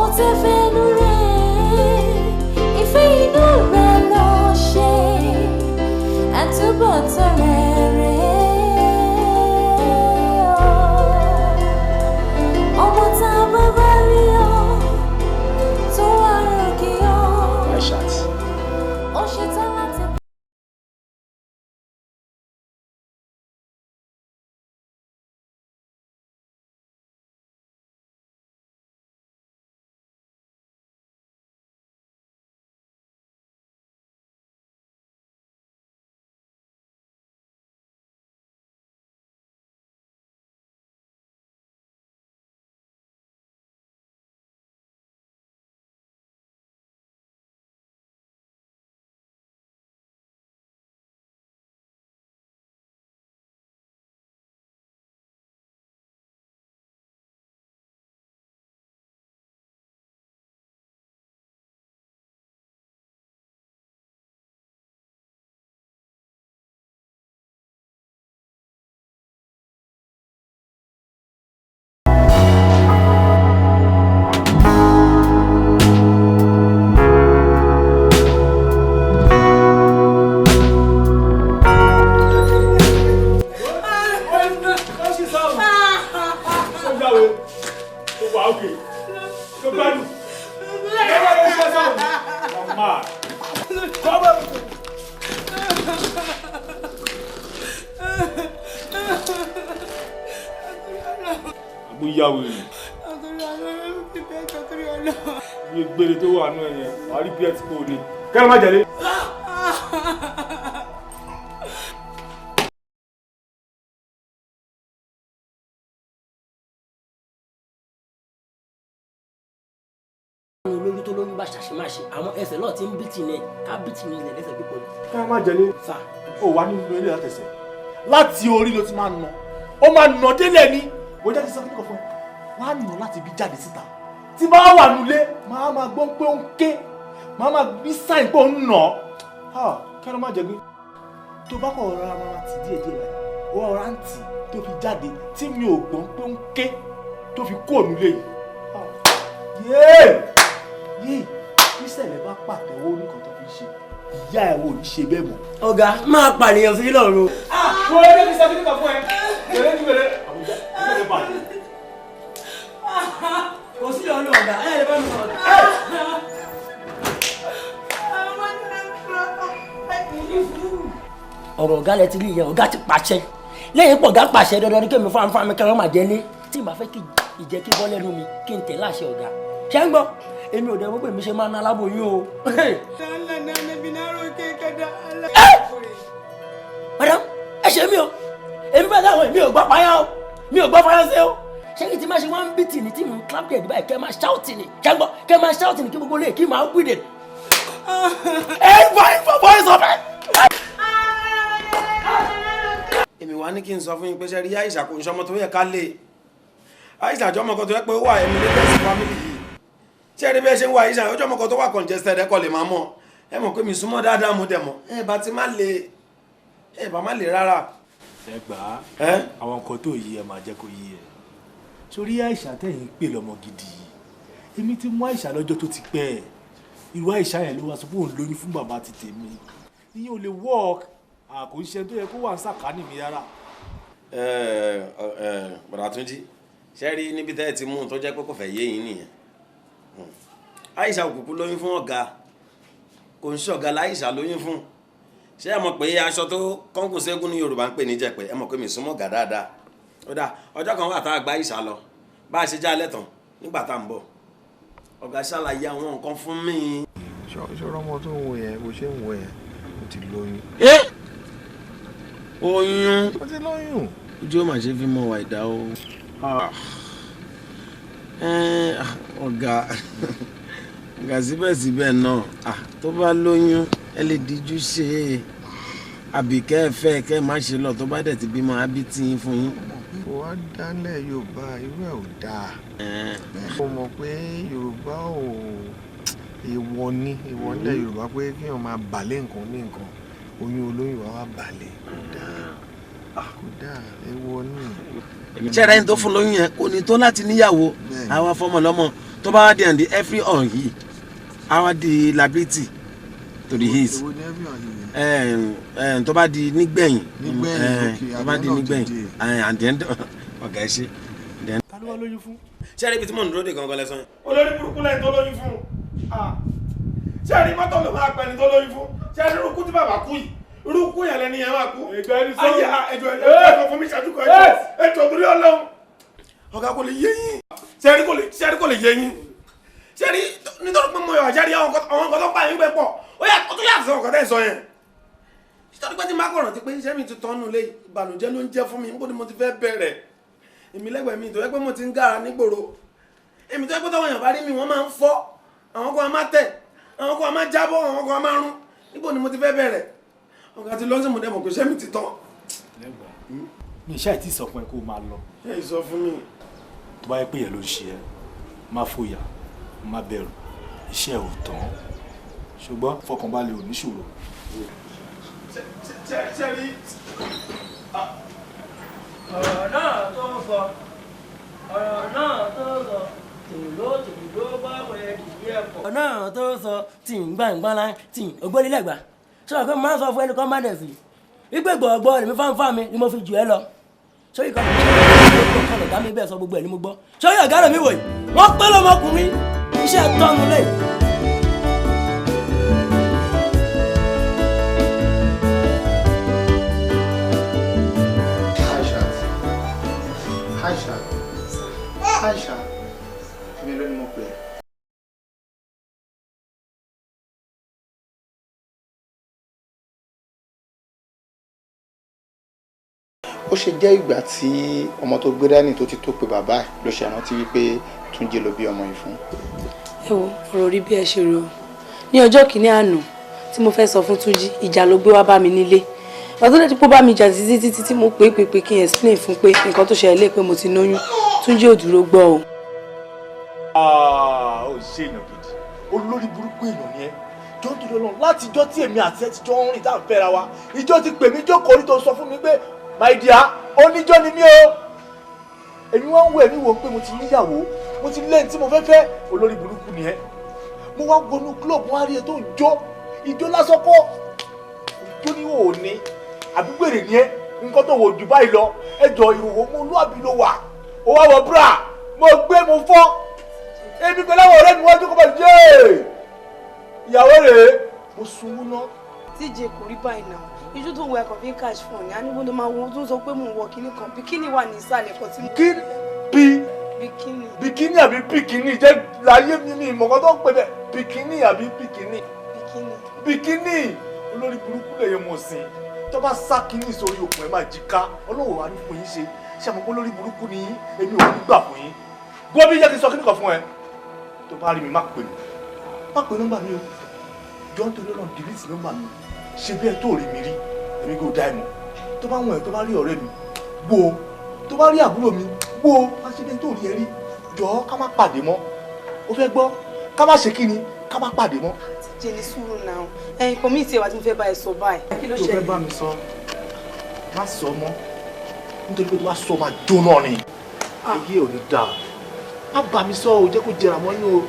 Ó tẹ́ fẹ́nu rẹ̀, ìfẹ́ inú rẹ̀ ló ń ṣe, àtúbọ̀tán rẹ̀ rèé o. Ọmọ tá a bá bá rí ọ, tó wá rògì ọ, Aishat. ó ṣetán láti. Àgbóyàwó rẹ̀ ní gbére tó wà nù ẹ̀yẹn wàá rí bí ẹ ti kó o ní. Kẹ́lẹ́ má jẹ̀lé. Olórí tó lórí bá ṣàṣemáṣe àwọn ẹsẹ̀ náà ti ń bìtì ní ká bìtì ní ilẹ̀ lẹ́sẹ̀ pípọ̀ jù. Kẹ́lẹ́ má jẹ̀lé. Ó wà nínú ilé látẹ̀sẹ̀. Láti orí ló ti máa nà. Ó máa nà délẹ̀ ni. Wọ́n jáde sọ kíkọ̀ fún ẹ. Wọ́n á nà láti bí jáde síta. Tí bá wà nulẹ̀, màá máa gbọ́ pé ó ń ké. Màá máa bí sáìn pé ó ń nà. Kẹ́lẹ́ má jẹ̀gbé. Tó bá kọ̀ rọra máa tì díẹ̀ díẹ̀ báyìí. Ó rọra ń tì tó fi jáde tí mi ò gbọ́ pé ó ń ké tó fi kó nulẹ̀ yìí. Yéè! Yéè! Ìṣẹ̀lẹ̀ bá pàtẹ́wọ́ nìkan tó fi ṣe. Ìyá ẹ̀ wò ní ṣe bẹ́ẹ̀ mọ́. Ọ̀gá máa pànìyàn sí lọ́run. Mo lè fi sẹ́fíìsì kan fún ẹ. Wẹ̀rẹ̀ ní wẹ̀rẹ̀. Àbújá ìgbẹ́ rẹ̀ bàjẹ́. Kò sí ọ̀nà ọ̀gá ẹ̀ lè bá mi sọ̀rọ̀. Ọ̀rọ̀ ọ̀gá lẹ ti rí ìyẹn, ọ̀gá ti pàṣẹ. Lẹ́yìn pọ̀ ọ̀gá pàṣẹ dandan ní kémi fáwọn fáwọn mi kẹrin máa jẹ ní. Tí màá fẹ́ kí ìjẹ́ kí bọ́ lẹ́nu mi kí n tẹ̀ láṣẹ ọ̀gá. Ṣé ń gbọ́? Èmi ò dẹ̀ wọ́n pè mí ṣe máa ná aláboyún o. Madam, ẹ ṣe mí o. Èmi bá dáhùn èmi ò gbọ́ payá o. Mi ò gbọ́ faransé o. Ṣé kí ti máa ṣe wọ́n ń bìtì ní tí mò ń clap dẹ̀ báyìí kẹ́ máa ṣáùtì ní kẹ́gbọ́ kẹ́ máa ṣáùtì ní kí gbogbo lè kí máa wí dẹ̀. Ẹ fọ fọ sọ fẹ́. Èmi wá ní kí n sọ fún yín pé ṣe rí Aisha kò ń ṣọmọ tó yẹ ká lé. Aisha jọmọ kan tó yẹ pé ó wà ẹ̀mí latest family yìí. Ṣé rí bí ẹ ṣe ń wá Aisha ọjọ́ ọmọ kan tó wà congested ẹ kọ́ lè máa mọ̀. Ẹ mọ̀ pé mi súnmọ́ dáadáa mo dẹ̀ mọ̀. Ẹ bá ti má le, ẹ bá má le rárá. Ẹ gbà á, àwọn nǹkan tó yí ẹ máa jẹ́ kó yí ẹ. Sórí Aisha tẹ̀yìn pè lọ́mọ gidi yìí, èmi ti mú Aisha lọ́jọ́ tó ti pẹ́ ẹ̀. Irú Aisha yẹn ló wá sọ pé òun lóyún fún bàbá ti tèmi. Ìyẹn ò lè work, kò ń ṣe tó yẹ kó wà ń sàkání mi rárá. Bọ̀dà Túnjí, ṣé rí níbi tẹ́ ẹ ti mú un tó jẹ́ pé kò fẹ́ yé yín nìyẹn. Aisha òkùnkùn lóyún fún ọ̀gá, kò ń ṣọ̀gá láìsà lóyún fún. Ṣé ẹ mọ̀ pé aṣọ tó kọ́ńkùn ségun ní Yorùbá ń pè ní jẹ̀pẹ̀, ẹ mọ̀ pé mi súnmọ́ ọ̀gá dáadáa. Ó dáa, ọjọ́ kan wà tá a gba Aisha lọ, bá a ṣe já lẹ́tàn nígbà tá à ń bọ̀. Ọ̀gá ṣàlàyé àwọn nǹkan fún mi. Ṣọ́rọ́ ọmọ tó ń wo yẹn, bó ṣe ń wo yẹn, ó ti lóyún. Oyún. Ó ti lóyún. Ojú ó mà ṣe fi mọ wà ìdá o. Ọ̀gá ọ̀gá síbẹ̀síbẹ̀ náà tó bá lóyún ẹ lè díjú ṣe é àbí kẹ́ ẹ fẹ́ kẹ́ ẹ má ṣe lọ tó bá dẹ̀ ti bímọ ábí tí yín fún yín. Kò wá dálẹ̀ Yorùbá irú ẹ̀ ò dáa. Mo mọ̀ pé Yorùbá ò èèwọ̀ ni èèwọ̀ nílẹ̀ Yorùbá pé kéèyàn máa bàlẹ̀ nǹkan ní nǹkan oyún olóyún wa wá bàlẹ̀ kò dáa kò dáa èèwọ̀ ni. Ṣé ẹ̀rẹ́ ní tó fún lóyún yẹn kò ní tó láti níyàwó àwa fọmọ lọ́mọ tó bá wá di àǹdí every on yìí àwa di liability to the his tó bá di nígbẹ̀yìn tó bá di nígbẹ̀yìn and then ọ̀gá ẹ ṣe. Ta ló wá lóyún fún? Ṣé ẹ̀rí ibi tí mò ń dúró dè gangan lẹ́sàn yẹn. Olórí burúkú lẹ́yìn tó lóyún fún. Ṣé ẹ̀rí mọ́tò ló máa pẹ́ni tó lóyún fún? Ṣé ẹ̀rí irúkú tí bàbá kú yìí? Irúkú yẹn lẹ́ni yẹn máa kú. Ayé ẹjọ́ ẹjọ́ fún mi ṣáájú kan ẹjọ́ torí Ọlọ́run. Ọ̀gá kò lè yé yín. Ṣé ẹ̀rí kò lè yé yín? Ṣé ẹ̀rí nítorí pé mo yọ̀ àṣẹ́rí àwọn nǹkan tó pa yín pẹ́ pọ̀. Ó yà ó tún yàtọ̀ sí ọ̀kan tẹ́ ẹ̀ sọ yẹn. Nítorí pé tí n bá kọ̀rọ̀ ti pé iṣẹ́ mi ti tọ́nu lé ìbànújẹ́ ló ń jẹ́ fún mi níbo ni mo ti fẹ́ bẹ̀rẹ̀. Èmi lẹ́gbẹ̀ẹ́ mi tó yẹ pé mo ti ń gára nígboro. Èmi tó yẹ pé táwọn èèyàn bá rí mi wọ́n máa ń fọ́, àwọn kan á máa tẹ̀, àwọn kan á máa jábọ́, àwọn kan á máa rún. Níbo ni mo ti fẹ́ bẹ̀rẹ̀? Ọ̀gá ti lọ́sìn mo dẹ̀ mọ̀ pé iṣẹ́ mi ti tán. Mi ṣáà tí ì sọ fún ẹ kó o máa lọ. Ẹ sọ fún mi. Tó bá yẹ pé yẹn ló ń ṣe ẹ, má fòyà, má bẹ̀rù, iṣẹ́ ò tán. Ṣùgbọ́n fọkànbalẹ̀ ò níṣòro. Ṣé rí? Ọ̀rọ̀ náà tó ń sọ, ọ̀rọ̀ náà tó ń sọ, tòló tòló báwo ẹ dìde ẹ̀kọ́. Ọ̀rọ̀ náà tó ń sọ tì ń gbàngbọ́n lá tì ń ògbólélẹ́gbà. Sọ̀rọ̀ pé mo máa ń sọ fún ẹnìkan má dẹ̀ sí. Wípé gbọ̀ngbọ́n lèmi fáńfáń mi ni mo fi jù ẹ lọ. Sórí kan kan ọ̀gá mi bẹ́ẹ̀ sọ gbogbo ẹ̀ ni mo gbọ́. Sórí ọ̀gá rẹ̀ mi wòye, wọ́n pẹ́ lọ́mọkùnrin, iṣẹ́ tọ́nu lé. Aisha, Aisha, èmi ló ní mo pè ẹ́. Ó ṣe jẹ́ ìgbà tí ọmọ tó gbé dání tó ti tó pé bàbá ẹ̀ ló ṣe rántí wípé Túnjí ló bí ọmọ yìí fún. Ẹ wo ọ̀rọ̀ rí bí ẹ ṣe rò ó. Ní ọjọ́ kìíní àná tí mo fẹ́ sọ fún Túnjí, ìjà ló gbé wá bá mi nílé. Ọdún lẹ́tí pé ó bá mi jà títí títí tí mo pè é pé kí n explain fún pé nǹkan tó ṣẹlẹ̀ lé pé mo ti lóyún. Túnjí ò dúró gbọ́ o. Ó ṣe èèyàn gidi, olórí burúkú èèyàn ni ẹ. Jọ́ ń torí Ọlọ́run láti ijọ́ tí èmi àti ẹ ti jọ ń rìn tá à ń fẹ́ra wa. Ìjọ́ ti pè mí jókòó rí tó sọ fún mi pé my dear, oníjọ́ ni mí o. Èmi wá ń wo èmi wò pé mo ti níyàwó, mo ti lẹ́yìn tí mo fẹ́ fẹ́, olórí burúkú ni ẹ. Mo wá wọnú club, wọ́n á rí ẹ tó ń jó, ìjó lásán kọ́, ìjó ní òní, àbígbèrè ni ẹ, nǹkan tó wò jù báyìí lọ, ẹ jọ ìhòòhò mo lúàbí ló wà, ó wá wọ bra, mo gbé mo fọ́, èmi pẹ̀lú àwọn ọ̀rẹ́ mi wọ́n jókòó bá jẹ́ ìyàwó rèé, mo sunwó ná. TJ kò rí báyìí náà, ijó tó ń wọ ẹ̀kọ́ fi ń cash phone ní anígbó tó máa wọ tó ń sọ pé mò ń wọ kinní kan, bikini wà ní ìsàlẹ̀ kan tí mo. Kí bí bikini. Bikini àbí bikini jẹ́ láyé mi ní ìmọ̀kan tó ń pè bẹ́ẹ̀, bikini àbí bikini. Bikini. Bikini olórí burúkú lèyẹ mọ̀ sí tó bá sá kínní sórí òkun ẹ̀ máa jí ká Ọlọ́run wà ní fún yín ṣe. Ṣé mo kó lórí burúkú ni èmi ò ní gbà fún yín? Gbọ́ bí jẹ́ kí n sọ kíní kan fún ẹ. Tó bá rí mi, má pè mí. Má pè nọ́mbà mi o. Jọ ń torí Ọlọ́run, delete nọ́mbà mi. Ṣe bí ẹ tó rí mi rí, èmi kò dá ẹ mọ̀. Tó bá wọ̀n ẹ, tó bá rí ọ̀rẹ́ mi, wo. Tó bá rí àbúrò mi, wo. Má ṣe bí ẹ tó rí ẹ rí. Jọ ká má pàdé mọ́. O fẹ́ gbọ́? Ká má ṣe kí ni? Ká má pàdé mọ́. Jẹ́ ní sùúrù náà. Ẹyin kò mí ìtì ẹ̀wà tí mo fẹ́ bá ẹ sọ báyìí. Kí ló Tó fẹ́ ṣẹlẹ̀? bá mi sọ, má sọ mọ́. Nítorí pé tó bá sọ, máa jóná ni. Ayé ò ní dáa. Má bá mi sọ o, jẹ́ kó jẹrà mọ́ inú o.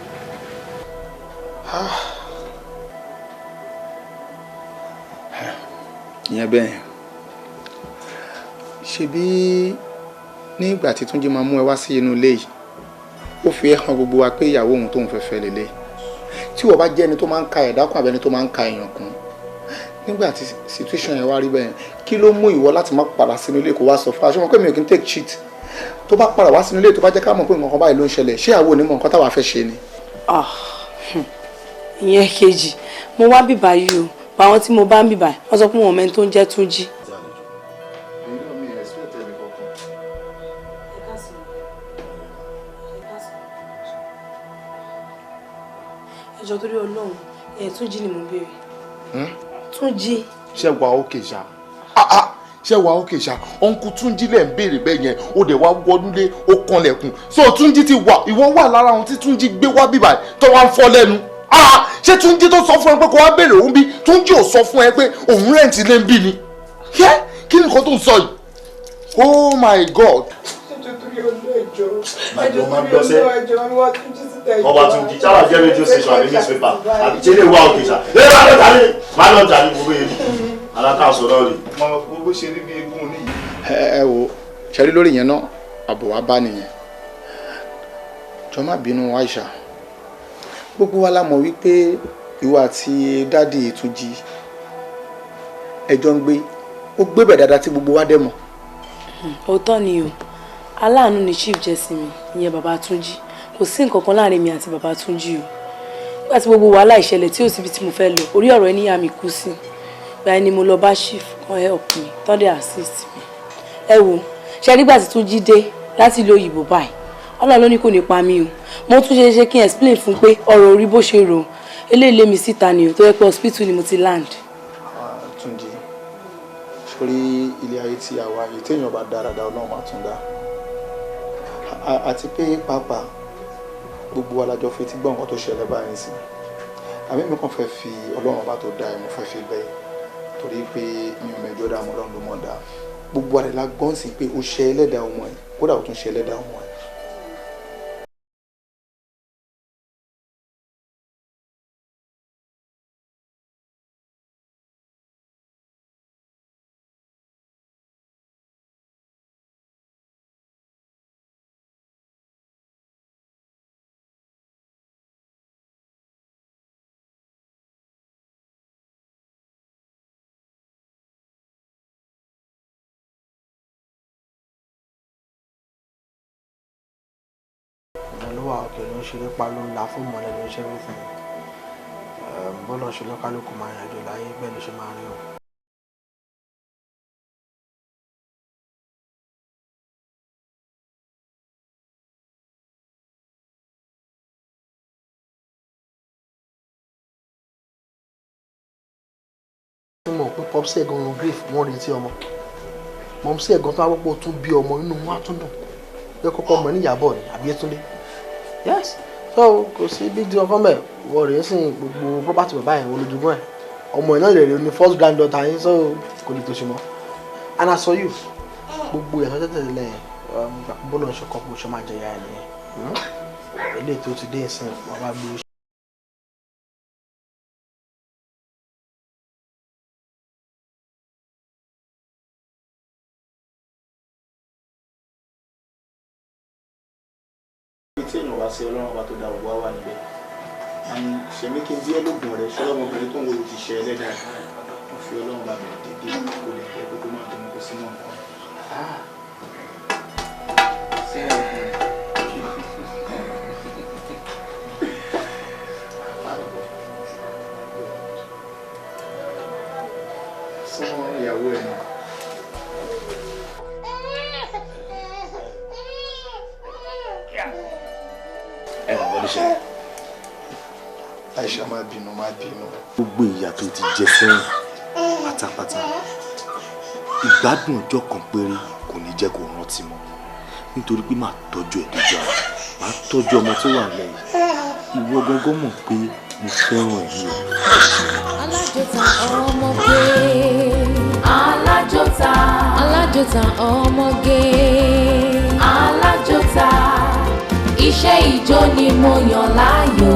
Ìyẹn bẹ́ẹ̀. Ṣebí nígbà tí Túnjí máa mú ẹ wá sí inú ilé yìí, ó fi ẹ́ hàn gbogbo wa pé ìyàwó òun tóun fẹ́ fẹ́ lélẹ̀. Tí wọ́n bá jẹ́ ẹni tó máa ń ka ẹ̀dá kún àbẹ́ni tó máa ń ka èèyàn kún, nígbà tí situation yẹn wá rí bẹ́ẹ̀, kí ló mú ìwọ láti má padà sínú ilé kó wá sọ fún wa? Ṣé wọn pé mi ò kí ń take cheat? Tó bá padà wá sínú ilé, tó bá jẹ́ ká mọ̀ pé nǹkan kan báyìí ló ń ṣẹlẹ̀, ṣé àwọn onímọ̀ nǹkan táwa fẹ́ ṣe ni? Ah, ìyẹn kejì. Mo wá bìbà yìí o. Àwọn tí mo bá ń bìbà, wọ́n sọ pé wọn mẹ́ni tó ń jẹ́ Túnjí. Ẹ jọ̀ọ́, torí Ọlọ́run, ẹ̀ Túnjí ni mo ń béèrè. Túnjí. Ṣé wàá òkè ṣá? Ah ah, ṣé wàá òkè ṣá? Uncle Túnjí lẹ̀ ń béèrè bẹ́ẹ̀ yẹn, ó dẹ̀ wá wọnúlé, ó kanlẹ̀kùn. So Túnjí ti wà, ìwọ wà lára àwọn tí Túnjí gbé wá bíbà tó wá ń fọ́ lẹ́nu. Ah, ṣé Túnjí tó sọ fún ẹ pé kó wá béèrè òun bí? Túnjí ò sọ fún ẹ pé òun rent ilé ń bí ni? Yẹ kí ni nǹkan tó ń sọ yìí? Oh my God. Ọba Túnjí sábà jẹ́ radio station àbí newspaper àbí ṣe lè wá òkè ṣá? Lè má lọ jàre, má lọ jàre, gbogbo yẹn alákàsọ náà rè. Mọ bó ṣe rí bí eégún níyì. Ẹ wo, ṣe rí lórí yẹn náà, àbọ̀ wá bá nìyẹn. Jọ, má bínú, Aisha. Gbogbo wa la mọ̀ wípé ìwọ àti daddy Túnjí ẹjọ́ ń gbé, ó gbébẹ̀ dáadáa tí gbogbo wa dẹ̀ mọ̀. Òótọ́ ni o. Aláàánú ni chief jẹ́ sí mi, ìyẹn bàbá Túnjí. Kò sí nǹkan kan láàrin mi àti bàbá Túnjí o. Nígbà tí gbogbo wàhálà ìṣẹ̀lẹ̀ tí ò síbi tí mo fẹ́ lọ, orí ọ̀rọ̀ ẹni mi kú sí, gba ẹni mo lọ bá chief kan help mi, tán dẹ̀ assist mi. Ẹ wo, ṣe nígbà tí Túnjí dé láti ìlú òyìnbó báyìí, Ọlọ́run ló ní kò ní pa mí o. Mo tún ṣe kí n explain fún pé ọ̀rọ̀ orí bó ṣe rò eléyìí lé mi síta ni o, tó yẹ pé hospital ni mo ti land. Túnjí, sórí ilé ayé tí a wà yìí, téèyàn bá dáradára, Ọlọ́run máa tún dá. Àti pé pàápàá, gbogbo wa la jọ fetí gbọ́ nǹkan tó ṣẹlẹ̀ báyìí sí. Àmì mi kàn fẹ́ fi Ọlọ́run ọba tó dá ẹ, mo fẹ́ fi bẹ́ẹ̀, torí pé mi ò mẹjọ dá, àmọ́ Ọlọ́run ló mọ̀ dá. Gbogbo wa la gbọ́n sí pé ó ṣe ẹlẹ́dàá ọmọ ẹ̀, kódà ó tún ṣe ẹlẹ́dàá ọmọ ẹ̀. Ọ̀dọ̀ ló wà òkè, ló ń ṣeré pa, ló ń la fún mọ́lẹ̀, ló ń ṣe everything. Bọ́lá ṣe lọ́kàlùkù máa rìn àjò láyé, bẹ́ẹ̀ ló ṣe máa rìn o. Mọ̀ pé popsi ẹ̀gan ló grief, wọ́n retí ọmọ. Mọ̀mísí ẹ̀gan tó wá pọ̀ tún bí ọmọ, inú wọn á tún dùn pé kọ́kọ́ ọmọ níyàbọ̀ ni àbí Yétúndé. Yes, so kò sí big deal ọkọ mẹ́. Wọ́n rèé sìn gbogbo property bàbá yẹn, wọ́n lójúmọ́ ẹ̀. Ọmọ ẹ̀ náà lè rèé ní first granddaughter yín, so kò lè tòṣì mọ́. And as for you, gbogbo ìyàtọ̀ tẹ̀tẹ̀ lẹ̀ bọ́lá ń ṣe kọ́ bó ṣe máa jẹyà ẹ̀ nìyẹn. Eléyìí tó ti dé ìsìn, wàá bá gbé. Tí èèyàn wá sí, Ọlọ́run ọba tó dá òwò wà níbẹ̀. Àní ṣẹ̀mí kí n bí ẹlògùn rẹ̀ ṣọlọ́mọbìnrin tó ń wo ti ṣe ẹlẹ́dàá ẹ̀. Wọ́n fi Ọlọ́run bá bẹ̀rẹ̀ dédé, kò lè jẹ́ pé kó má dùn kó sínú nǹkan. Súnmọ́ ìyàwó ẹ̀ náà. Aisha, má bínú, má bínú. Gbogbo ìyà tó ti jẹ sẹ́yìn pátápátá, ìgbádùn ọjọ́ kan péré kò ní jẹ́ kó rántí mọ́, nítorí pé màá tọ́jú ẹ̀ dójú ara, màá tọ́jú ọmọ tó wà lẹ́yìn. Ìwọ gangan mọ̀ pé mo fẹ́ràn ẹ̀ ní o. Alájọta ọmọge. Alájọta. Alájọta ọmọge. Alájọta. Iṣẹ́ ìjó ni mo yàn láàyò.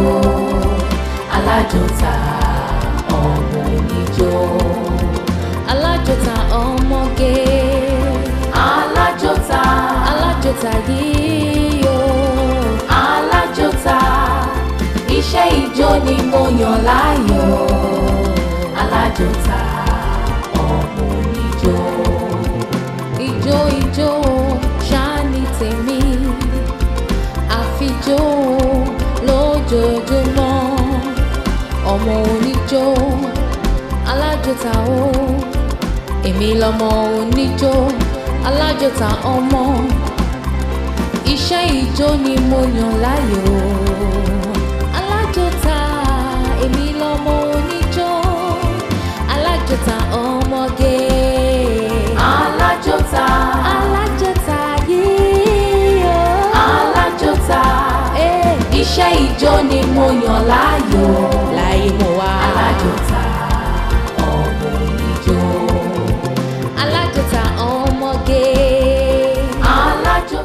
Alájọta ọmọ oníjó. Alájọta ọmọge. Alájọta. Alájọta yìí o. Alájọta. Iṣẹ́ ìjó ni mo yàn láàyò. Alájọta ọmọ oníjó. Ìjó ìjó ṣáá ní tèmi, àfijó lójoojúmọ́. Ọmọ oníjó, alájọta o. Èmi lọmọ oníjó, alájọta ọmọ. Iṣẹ́ ìjó ni mo yàn láàyò. Alájọta, èmi lọmọ oníjó, alájọta ọmọge. Alájọta. Alájọta yìí o. Alájọta. Iṣẹ́ ìjó ni mo yàn láàyò.